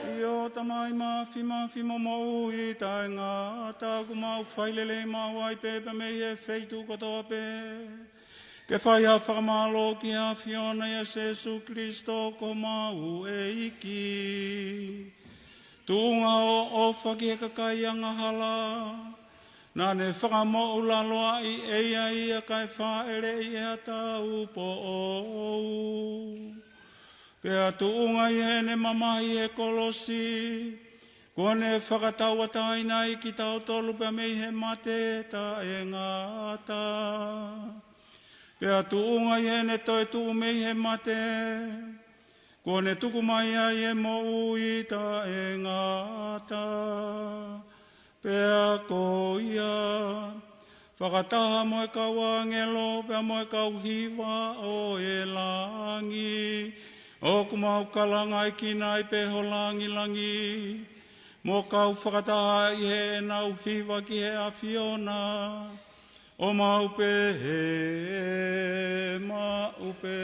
ʻIo, Tamai Māfimafi mo Moʻui Taʻengata, ʻoku mau fai lelei maʻu ai pē pea mei he feituʻu kotoa pē ke fai ha fakamālō ki he ʻAfiona ʻia Sēsū Kalaisi ko homau ʻEiki. Tuʻunga ʻofa ki he kakai angahala, naʻa ne fakamoʻulaloaʻi ʻe ia ia kae fāʻeleʻi ʻe ha taupoʻou. Pea tuʻunga ʻi heʻene mamahi he kolosi, kuo ne fakatauʻatāina ai kitautolu pea mei he mate taʻengata. Pea tuʻunga ʻi heʻene toetuʻu mei he mate, kuo ne tuku mai ai e moʻui taʻengata. Pea ko ia, fakataha mo e kau ʻāngelo, pea mo e kau hiva ʻo e langi, ʻoku mau kalangaʻi ki nai pē ho langilangi, mo kau fakataha ʻi heʻenau hiva ki he ʻAfiona, ʻo maʻu pē, maʻu pē.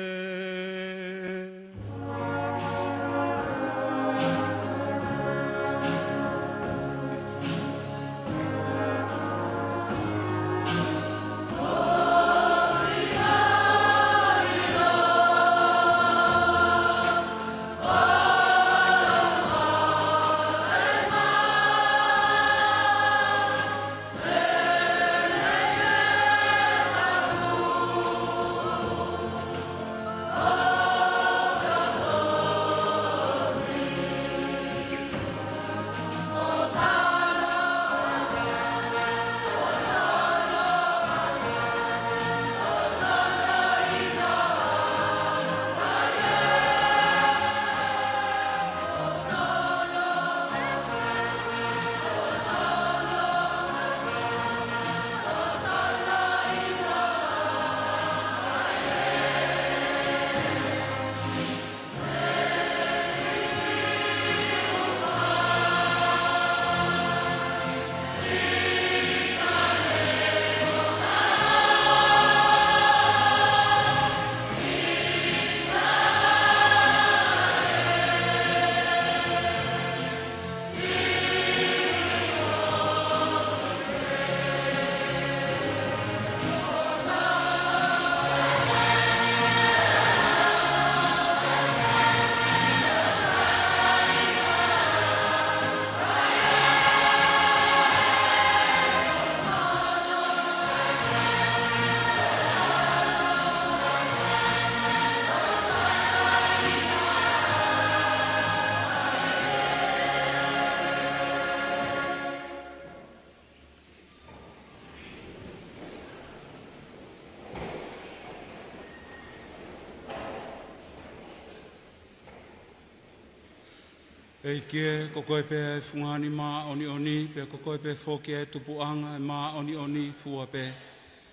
ʻEiki ē, ko koe pē ʻa e fungani māʻoniʻoni, pea ko koe pē foki ʻa e tupuʻanga ʻo e māʻoniʻoni fua pē.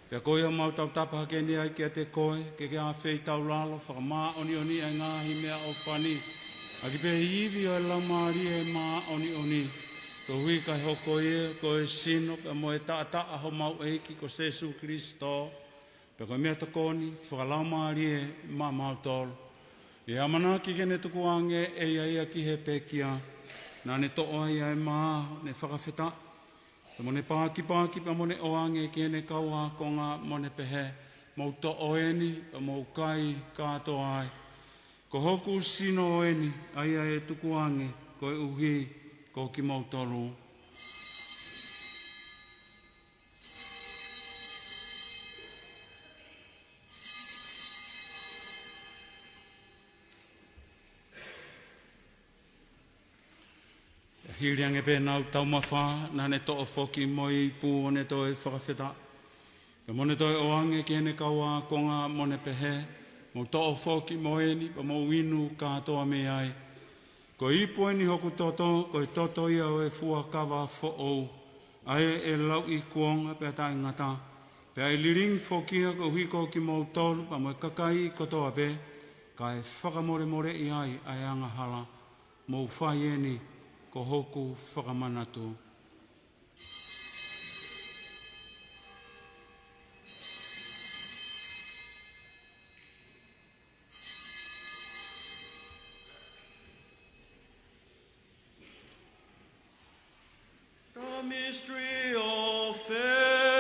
Pea ko ia ʻoku mau tautapa hake ni ai kiate koe, ke ke ʻafeitaulalo, fakamāʻoniʻoniʻi ʻa e ngaahi meʻaʻofa ni ʻaki pē ʻa e ivi ʻo e Laumālie Māʻoniʻoni, koeʻuhi kae hoko ia ko e sino pea mo e taʻataʻa ʻo homau ʻEiki ko Sēsū Kalaisi, pea ko e meʻatokoni fakalaumālie maʻamautolu. ʻI he ʻamanaki ke ne tukuange ʻe ia ia ki he pekia, naʻa ne toʻo ai ʻa e mā, ne fakafetaʻi, pea mo ne pakipakiʻi, pea mo ne ʻoange ki heʻene kau ākonga, mo ne pehē, Mou toʻo eni, pea mou kai kātoa ai. Ko hoku sino eni, ʻa ia ʻe tukuange koeʻuhi ko kimoutolu. Hili ange pē ʻenau taumafa, naʻa ne toʻo foki mo e ipu ʻo ne toe fakafetaʻi, pea mo ne toe ʻoange ki heʻene kau ākonga, mo ne pehē, Mou toʻo foki mo eni, pea mou inu kātoa mei ai. Ko e ipu eni hoku toto, ko e toto ia ʻo e fuakava foʻou, ʻa ia ʻe lauʻi kuonga pea taʻengata, pea ʻe lilingi foki ia koeʻuhi ko kimoutolu pea mo e kakai kotoa pē, kae fakamolemoleʻi ai ʻa e angahala. Mou fai eni ko hoku fakamanatu. The mystery of faith.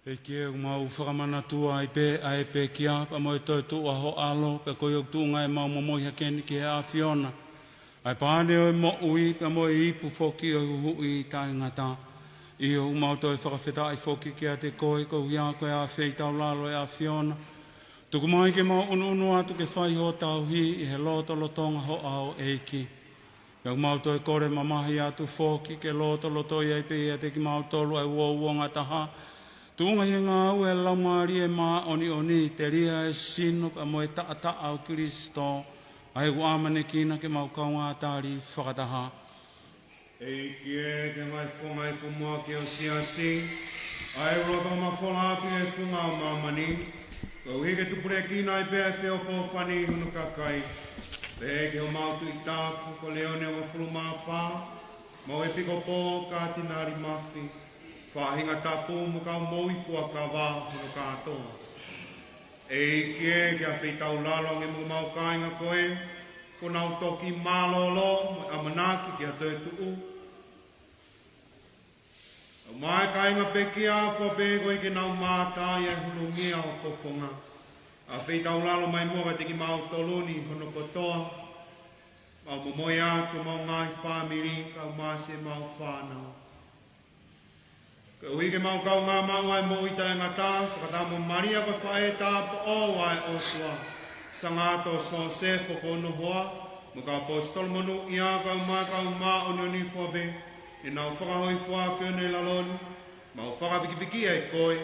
ʻEiki, ʻoku mau fakamanatua ai pē ʻa e pekia pea mo e toetuʻu ʻa ho ʻAlo, pea ko ia ʻoku tuʻunga ʻemau momoi hake ni ki he ʻAfiona, ʻa e paane ʻo e moʻui pea mo e ipu foki ʻo e huhuʻi taʻengata. ʻIo, ʻoku mau toe fakafetaʻi foki kiate koe, koeʻuhi ko e afeitaulalo ʻa e ʻAfiona. Tuku mai ke mau ʻunuʻunu atu ke fai ho tauhi ʻi he lotolotonga ho ʻao, ʻEiki. Pea ʻoku mau toe kole mamahi atu foki ke lotolotoi ai pē ʻiate kimautolu ʻa e uouangataha, taha, tuʻunga ʻi he ngāue ʻa e Laumālie Māʻoniʻoni, telia ʻa e sino pea mo e taʻataʻa ʻo Kilisito, ʻa ia ʻoku ʻamanekina ke mau kaungā tali fakataha. ʻEiki ē, ke ngaahi fonga ʻi he fuʻu muʻaki ʻo e siasi, ʻa ia ʻoku lolotonga mafola atu ʻi he funga ʻo māmani, koeʻuhi ke tupulekina ai pē ʻa e feʻofoʻofani ʻi hono kakai. Pehē ki homau Tuʻi Tapu ko Leone ʻUngafulu Mā Fā, mo e ʻEpikopō Katinali Mafi, faʻahinga tapu mo e kau moʻui fuakava hono kātoa. ʻEiki ē, ke afeitaulalo ange mo homau kāinga ko ē kuo nau toki mālōlō mo ʻamanaki ki ha toetuʻu. ʻOmai kāinga pekia fua pē koeʻuhi ke nau mātā ʻa e hulungia ʻo e fofonga. Afeitaulalo mai muʻa kiate kimautolu ni hono kotoa, mau momoi atu homau ngaahi fāmili, kae ʻumaʻā siʻemau fānau. Koeʻuhi ke mau kaungā maʻu ʻa e moʻui taʻengata, fakataha mo Malia ko e faʻē tāupoʻou ʻa e ʻOtua, Sangato Sosefo ko hono hoa, mo e kau ʻaposetolo monūʻia, kae ʻumaʻā e kau māʻoniʻoni fua pē, ʻenau fakahōifua ʻa e ʻAfiona ʻi lalo ni, mau fakavikiviki ai koe,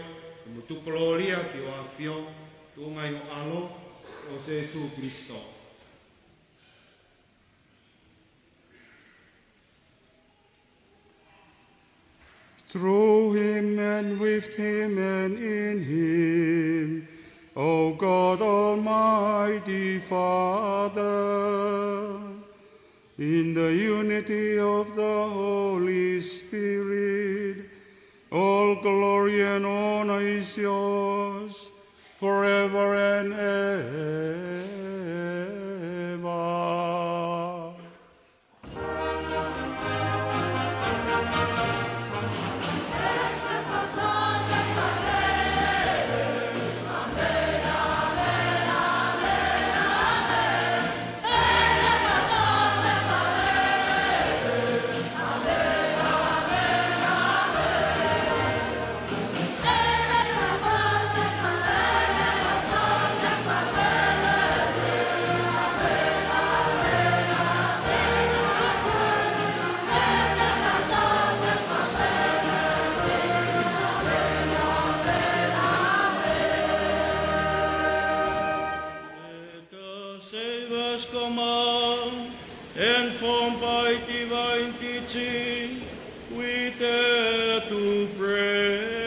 mo tuku kolōlia ki ho ʻAfio, tuʻunga ʻi ho ʻAlo, ko Sēsū Kilisito. Through him and with him and in him, O God, Almighty Father, in the unity of the Holy Spirit, all glory and honor is yours forever and ever. Let us save us command and formed by divine teaching, we dare to pray.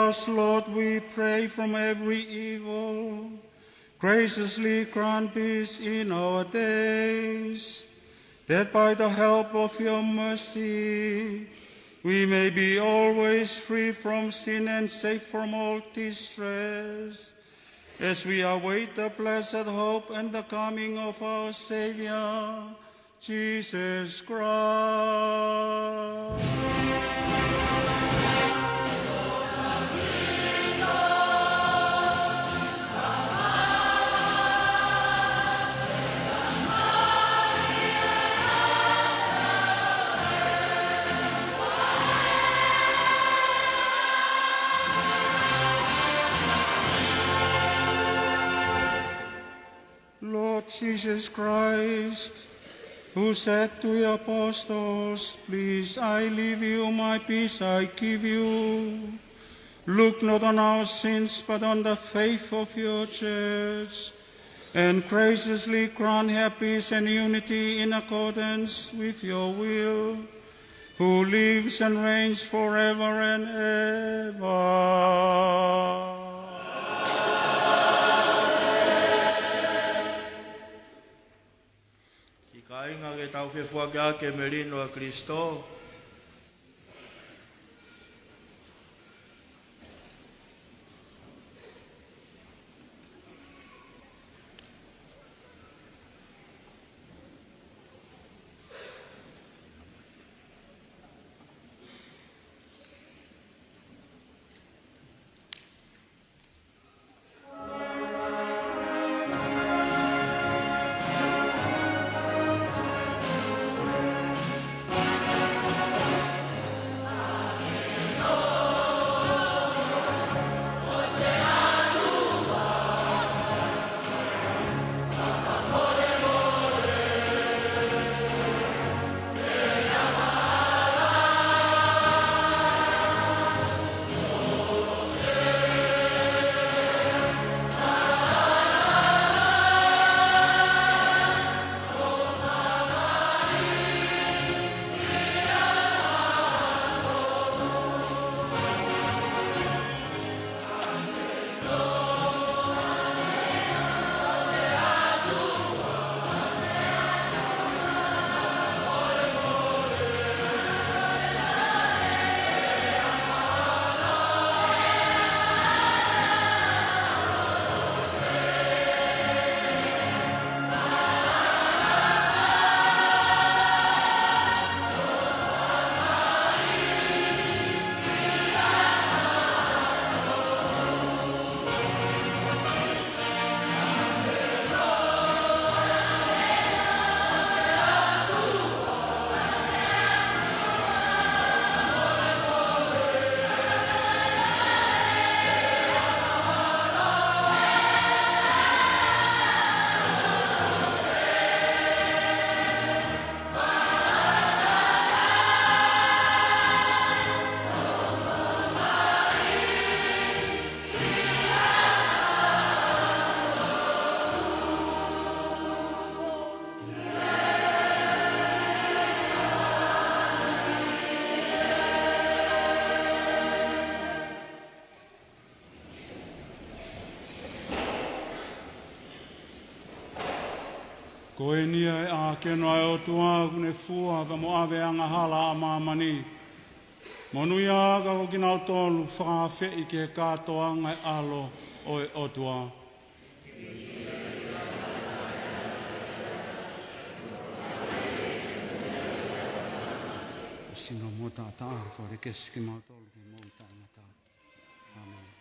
us, Lord, we pray, from every evil. Graciously grant peace in our days, that by the help of your mercy, we may be always free from sin and safe from all distress, as we await the blessed hope and the coming of our Savior, Jesus Christ. Lord Jesus Christ, who said to your apostles, "Peace I leave you, my peace I give you," look not on our sins, but on the faith of your church, and graciously grant her peace and unity in accordance with your will, who lives and reigns forever and ever. Siʻi kāinga, ke tau fefuakiʻaki e melino ʻa Kalaisi. Ko eni ʻa e ʻākeno ʻa e ʻOtua, ʻoku ne fua pea mo ʻave ʻa e angahala ʻa māmani. Monūʻia ā ka ko kinautolu fakaafeʻi ki he kātoanga ʻo e ʻAlo ʻo e ʻOtua. Sino mo taʻataʻa, fakaʻekeʻeke kimautolu ki he moʻui taʻengata. ʻĀmeni.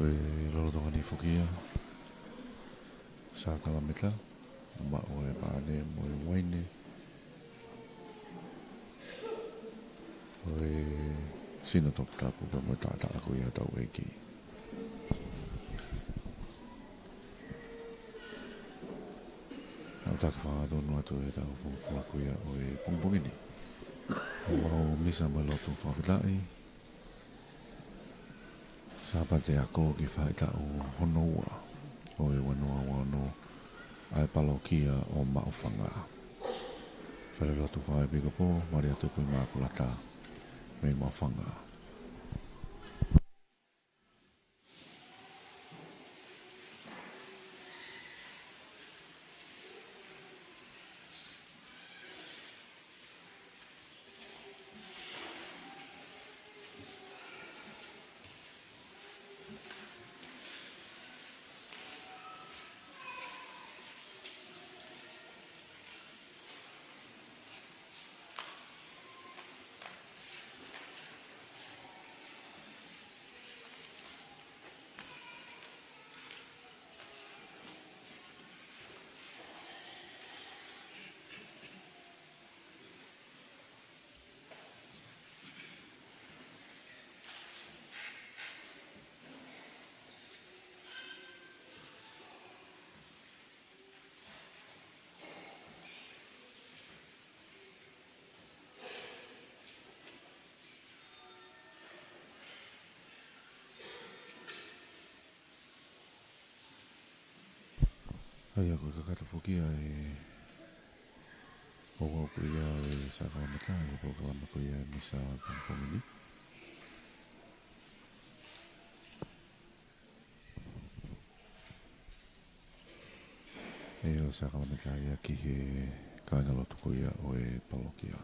ʻI he lolotonga ni foki ia, sākalamēniti, maʻu e pane mo e uaine ʻo e sino toputapu pea mo e taʻataʻa ko ia ʻo hotau ʻEiki. ʻOku tau fakaʻaonga atu ʻi heʻetau folofola ko ia ʻo e pongipongi ni. ʻOku ʻi ai e misa mo e lotu fakafetaʻi Sāpate ako ki he faʻahitaʻu hono ua ʻo e ua noa ua ono ʻa e palokia ʻo Maʻufanga. Falelotu fakaʻepikopō, Malia Tupu ʻImakulata mei Maʻufanga. ʻA ia ko e kakato foki ia ʻe ouau ko ia e sākalamēniti, ʻa e polokalama ko ia e misa pongipongi ni. ʻE ʻo sākalamēniti ia ki he kāingalotu ko ia ʻo e palokia.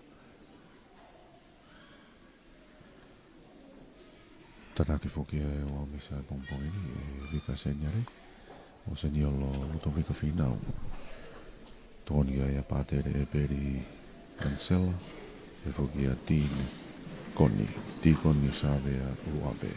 Tataki foki ʻa e ouau misa pongipongi ni ʻe Vika Seniale, ʻo Seniolo Lutovika Fīnau. Tokoni ai ʻa Pātele ʻEpeli Kanisela, ʻe foki ʻa Tīkoni, Tīkoni Savea Uave.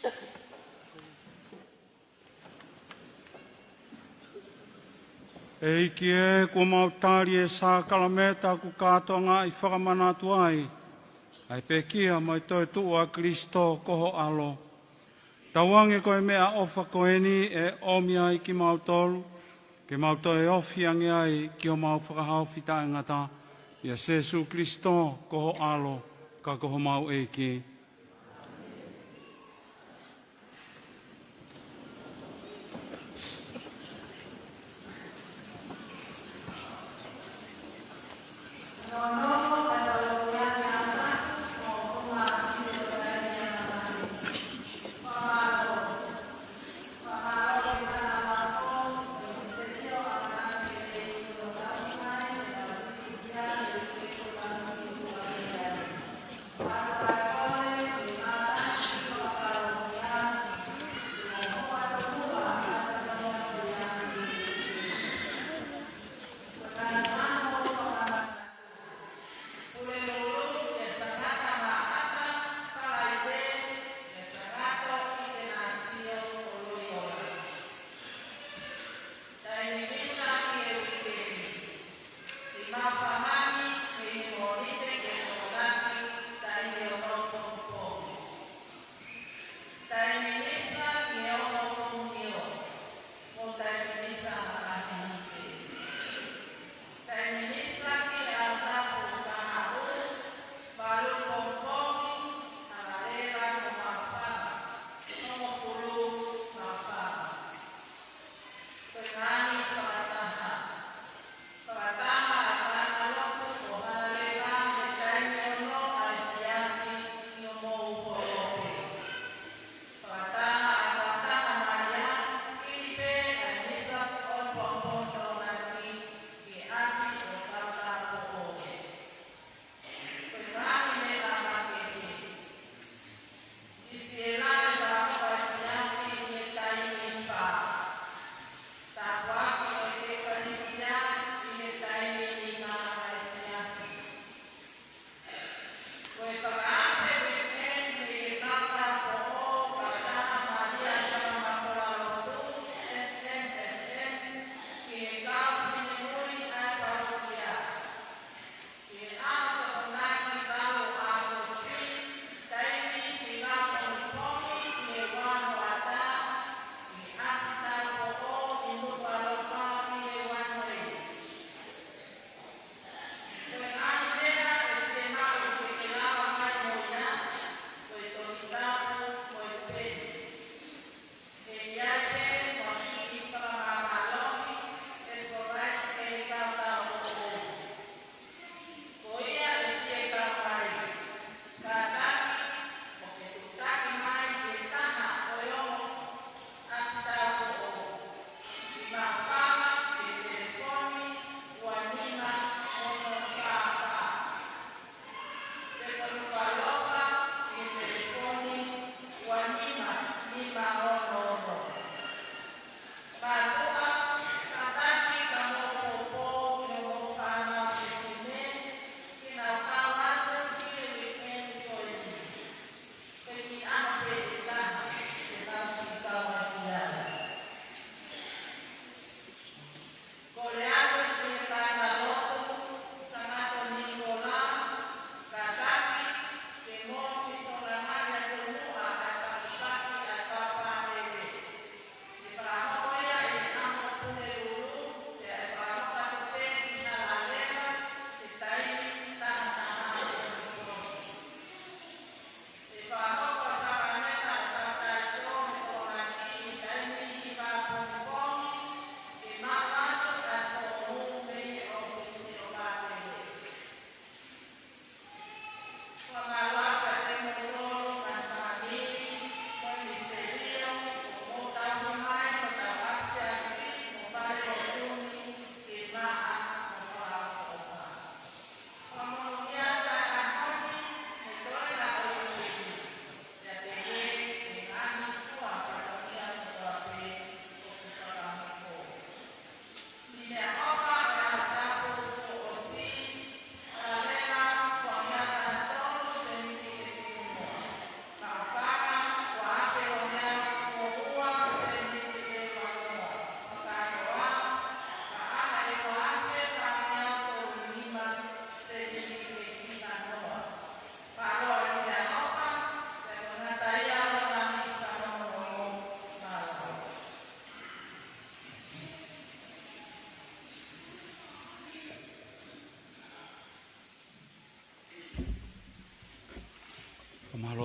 ʻEiki ē, kuo mau tali e sākalamēniti ʻoku kātoangaʻi fakamanatu ai ʻa e pekia mo e toetuʻu ʻa Kalaisi ko ho ʻAlo. Tauange ko e meʻaʻofa ko eni ʻe ʻomi ai kimautolu, ke mau toe ofi ange ai ki homau fakahaofi taʻengata, ʻia Sēsū Kalaisi ko ho ʻAlo, ka ko homau ʻEiki.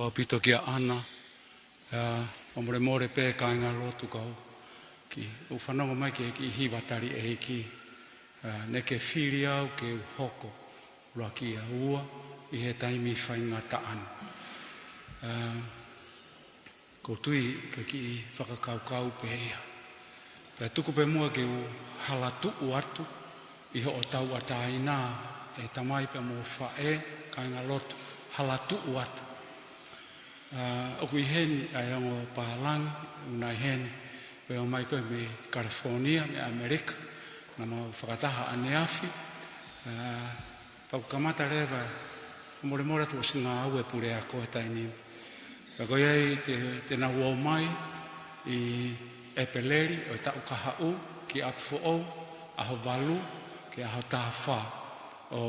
ʻaupito kia ʻAna, ʻa, fakamolemole pē kāingalotu kau ki, ʻoku fanongo mai ki he kiʻi hiva tali ʻeiki, ʻa, naʻe ke fili au ke u hoko ʻuluaki ʻa ua ʻi he taimi faingataʻa ni. ʻA, ʻoku ou tui ko e kiʻi fakakaukau pē ia. Pea tuku pē muʻa ke u hala tuʻu atu ʻi hoʻo tauʻatāina, ʻe tamai pea mo faʻē, kāingalotu, hala tuʻu atu. ʻA, ʻoku ʻi heni ʻa e ongo pālangi, ʻoku nau ʻi heni, ko e ō mai ko ē mei California, mei ʻAmelika, naʻa mau fakataha ʻaneafi. ʻA, pea ʻoku kamata leva, fakamolemole atu ʻosi ngāue e puleako he taimi ni. Pea ko ia ai te, te nau ō mai ʻi ʻEpeleli ʻo e taʻu kahaʻu ki ʻApifoʻou, ʻaho valu ki he ʻaho taha fā ʻo,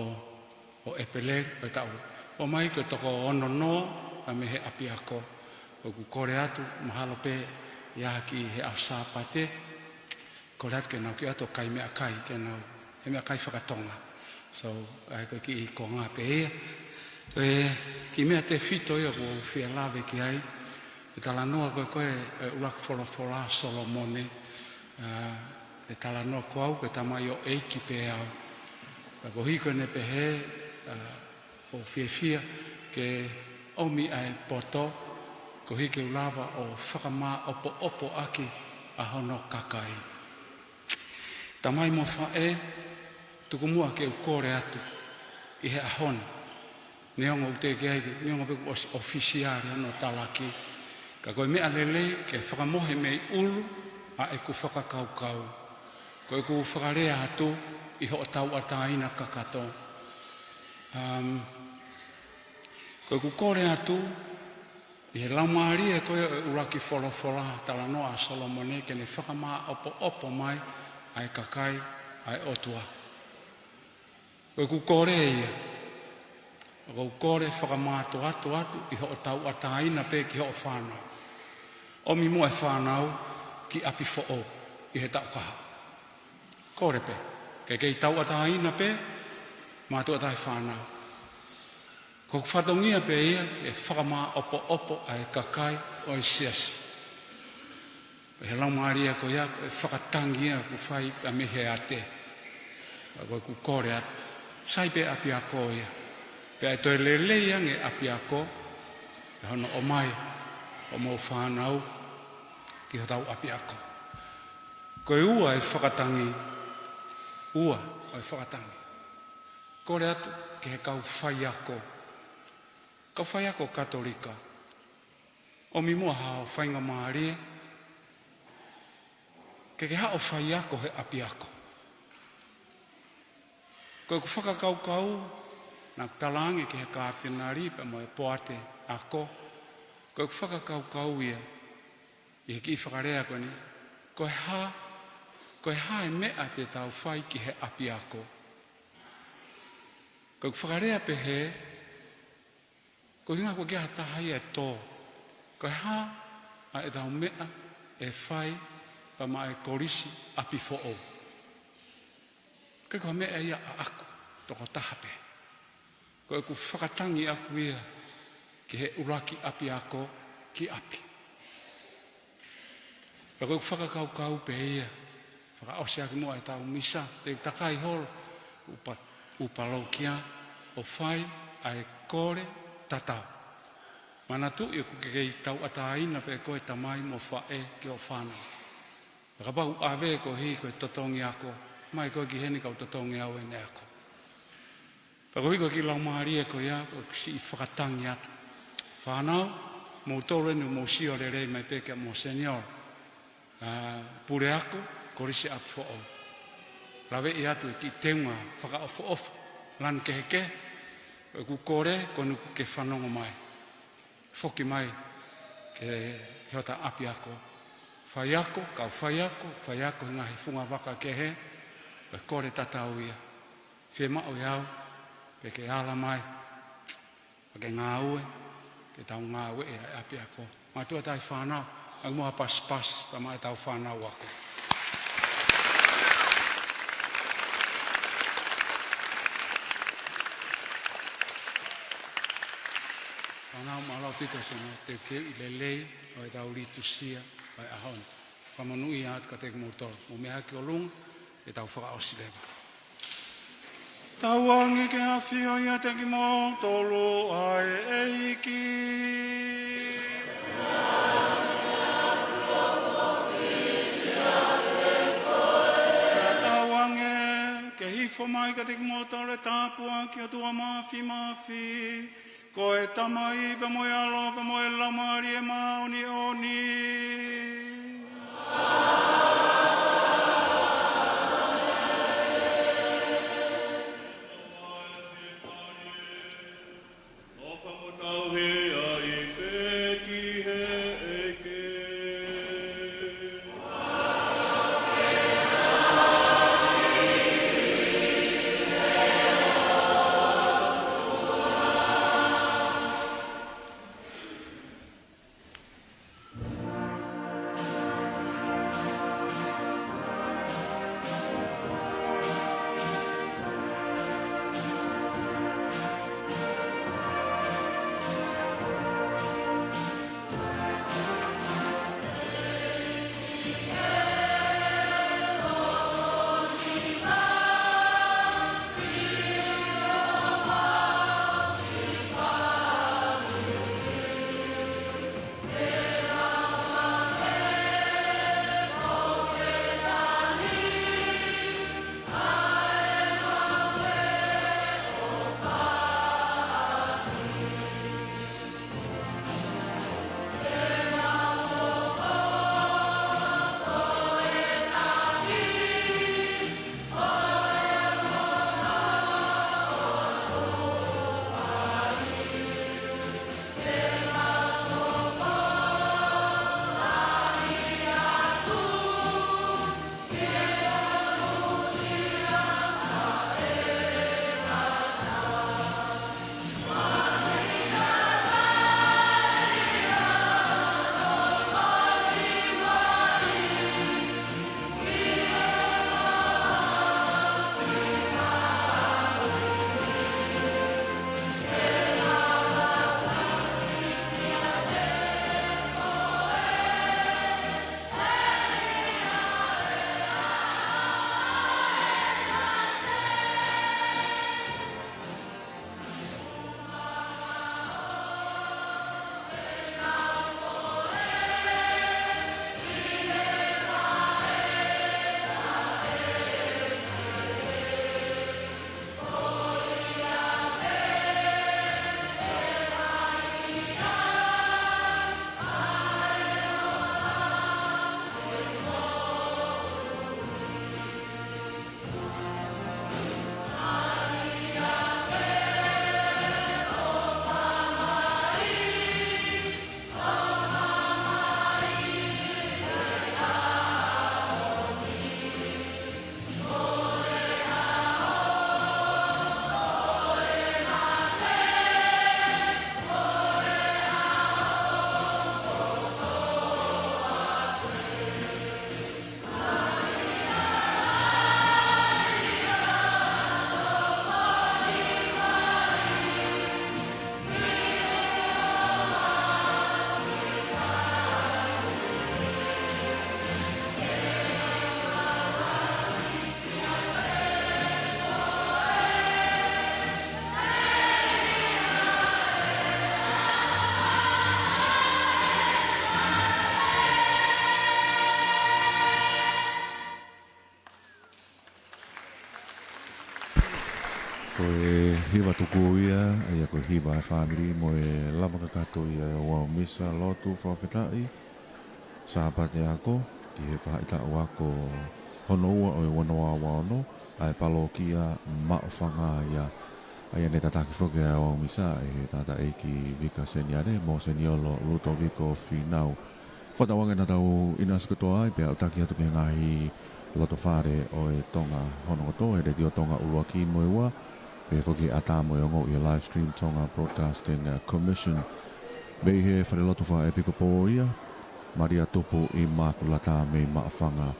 ʻo ʻEpeleli ʻo e taʻu. ʻOmai ko e toko ono noa ʻa mei he ʻapiako. ʻOku kole atu, mahalo pē ʻe ʻi ai ha kiʻi he ʻaho Sāpate, kole atu ke nau kei ʻoatu ʻo kai meʻakai, ke nau, he meʻakai fakatonga. So, ʻa ia ko e kiʻi konga pē ia. Ko e kiʻi meʻa tefito ia ʻoku ou fie lave ki ai. ʻE talanoa ko ē, ko e, ʻe, ʻuluaki folofola ʻa Solomone. ʻA, ʻe talanoa ko au, ko e tamaioʻeiki pē au. Pea ko e hiko ʻene pehē, ʻa, ʻoku ou fiefia ke ʻomi ʻa e poto, koeʻuhi ke u lava ʻo fakamāʻopoʻopo ʻaki ʻa hono kakai. Tamai mo faʻē, tuku muʻa ke u kole atu ʻi he ʻaho ni. Neongo ʻoku teʻeki ai, neongo pē kuo ʻosi ʻofisiale hono talaki. Ka ko e meʻa lelei ke fakamohe mei ʻulu ʻa ʻeku fakakaukau. Ko ʻeku fakalea atu ʻi hoʻo tauʻatāina kakato. Um, ko ʻeku kole atu ʻi he laumālie ko ē ʻo e ʻuluaki folofola talanoa ʻa Solomone ke ne fakamāʻopoʻopo mai ʻa e kakai ʻa e ʻOtua. Ko ʻeku kole ia, ko ʻeku kole fakamātoato atu ʻi hoʻo tauʻatāina pē ki hoʻo fānau. ʻOmi muʻa e fānau ki ʻApifoʻou ʻi he taʻu kahaʻu. Kole pē, ke kei tauʻatāina pē, mātuʻa taʻe fānau. Ko ʻeku fatongia pē ia ke fakamāʻopoʻopo ʻa e kakai ʻo e siasi. Pea he laumālie ko ia, ko e fakatangi ia ʻoku fai pea mei he ate. Pea ko ʻeku kole atu, sai pē ʻapiako ia. Pea ʻe toe lelei ange ʻapiako, ʻi hono ʻomai ʻo mou fānau ki hotau ʻapiako. Ko e ua e fakatangi, ua ʻo e fakatangi. Kole atu ki he kau faiako. Kau faiako Katolika. ʻOmi muʻa haʻo faingamālie ke ke haʻu ʻo faiako he ʻapiako. Ko ʻeku fakakaukau, naʻa ku talaange ki he kātinali pea mo e poate ako. Ko ʻeku fakakaukau ia, ʻi he kiʻi fakalea ko eni, ko e hā, ko e hā e meʻa te tau fai ki he ʻapiako. Ko ʻeku fakalea pehē, ko e ʻuhinga ʻoku ʻikai ha taha ia ʻe tō. Ko e hā ʻa ʻetau meʻa ʻe fai pea maʻa e Kolisi ʻApifoʻou. ʻIkai ko ha meʻa ia ʻaʻaku, tokotaha pē. Ko ʻeku fakatangi ʻaku ia ki he ʻuluaki ʻapiako ki ʻapi. Pea ko ʻeku fakakaukau pē ia, fakaʻosi ʻaki muʻa ʻetau misa, te u takai holo, ʻū pa-, ʻū palokia, ʻo fai ʻa e kole tatau. Manatuʻi ʻoku ke kei tauʻatāina pē koe tamai mo faʻē ki hoʻo fānau. Pea kapau ʻave koeʻuhi ko e totongi ako, mai koe ki heni ka u totongi au ʻene ako. Pea ko e hiko e kiʻi laumālie ko ia, ko e siʻi fakatangi atu. Fānau, moutolu eni ʻoku mou sio lelei mai pē kia Monsignor. ʻA, puleako, Kolisi ʻApifoʻou. Laveʻi atu e kiʻi teunga fakaʻofoʻofa, lanu kehekehe, ko ʻeku kole, ko ʻeku ke fanongo mai. Foki mai ki, ki hota ʻapiako. Faiako, kau faiako, faiako he ngaahi fungavaka kehe, ko e kole tatau ia. Fiemaʻu ʻe au, pe ke ala mai, pe ke ngāue, ke tau ngāueʻi ʻa e ʻapiako. Mātuʻa taʻe fānau, ʻai muʻa ha pasipasi, pea maʻa ʻetau fānau ako. Fānau, mālō Pita Seno, te ke ʻi lelei ʻo e tau litusia ʻo e ʻaho ni. Fakamonūʻia atu kiate kimoutolu. Mou meʻa hake ki ʻolunga, ʻe tau fakaʻosi leva. Tauange ke ʻafio ʻiate kimoutolu ʻa e ʻEiki. Tauange ke hifo mai kiate kimoutolu ʻa e tāpuaki ʻa e ʻOtua Māfimafi, ko e Tamai pea mo e ʻAlo pea mo e Laumālie Māʻoniʻoni. Ko e hiva tuku ia, ʻa ia ko e hiva ʻa e fāmili mo e lava kakato ia ʻo e ouau misa lotu fakafetaʻi Sāpate ako, ki he faʻahitaʻu ako hono ua ʻo e ua noa ua ono, ʻa e palokia Maʻufanga ia. ʻA ia naʻe tataki foki ʻa e ouau misa ʻe he tangataʻeiki Vika Seniale mo Seniolo Lutoviko Finau. Fakatauange naʻa tau ʻinasi kotoa ai, pea ʻoku taki atu ki he ngaahi loto fale ʻo e Tonga hono kotoa, he Letiō Tonga ʻuluaki mo e ua, pehē foki ʻa e ʻatā mo e ongo ʻi he Live Stream Tonga Broadcasting, uh, Commission. Mei he fale lotu fakaʻepikopō ia, Malia Tupu ʻImakulata mei Maʻufanga.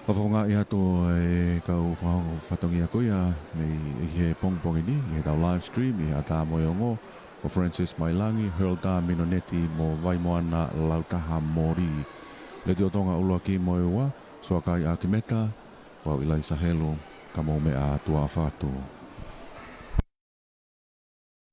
Fakafofongaʻi atu e kau fakahoko fatongia ko ia mei he pongipongi ni, ʻi heʻetau live stream, ʻi he ʻatā mo e ongo, Ko Francis Mailangi, Hilda Minoneti mo Vaimoana Lautaha Mori. Letiō Tonga ʻuluaki mo e ua, Suakai ʻAkimeta, ko au ʻIlaisa Helu, ka mou meʻa ā, tuʻa ʻofa atu.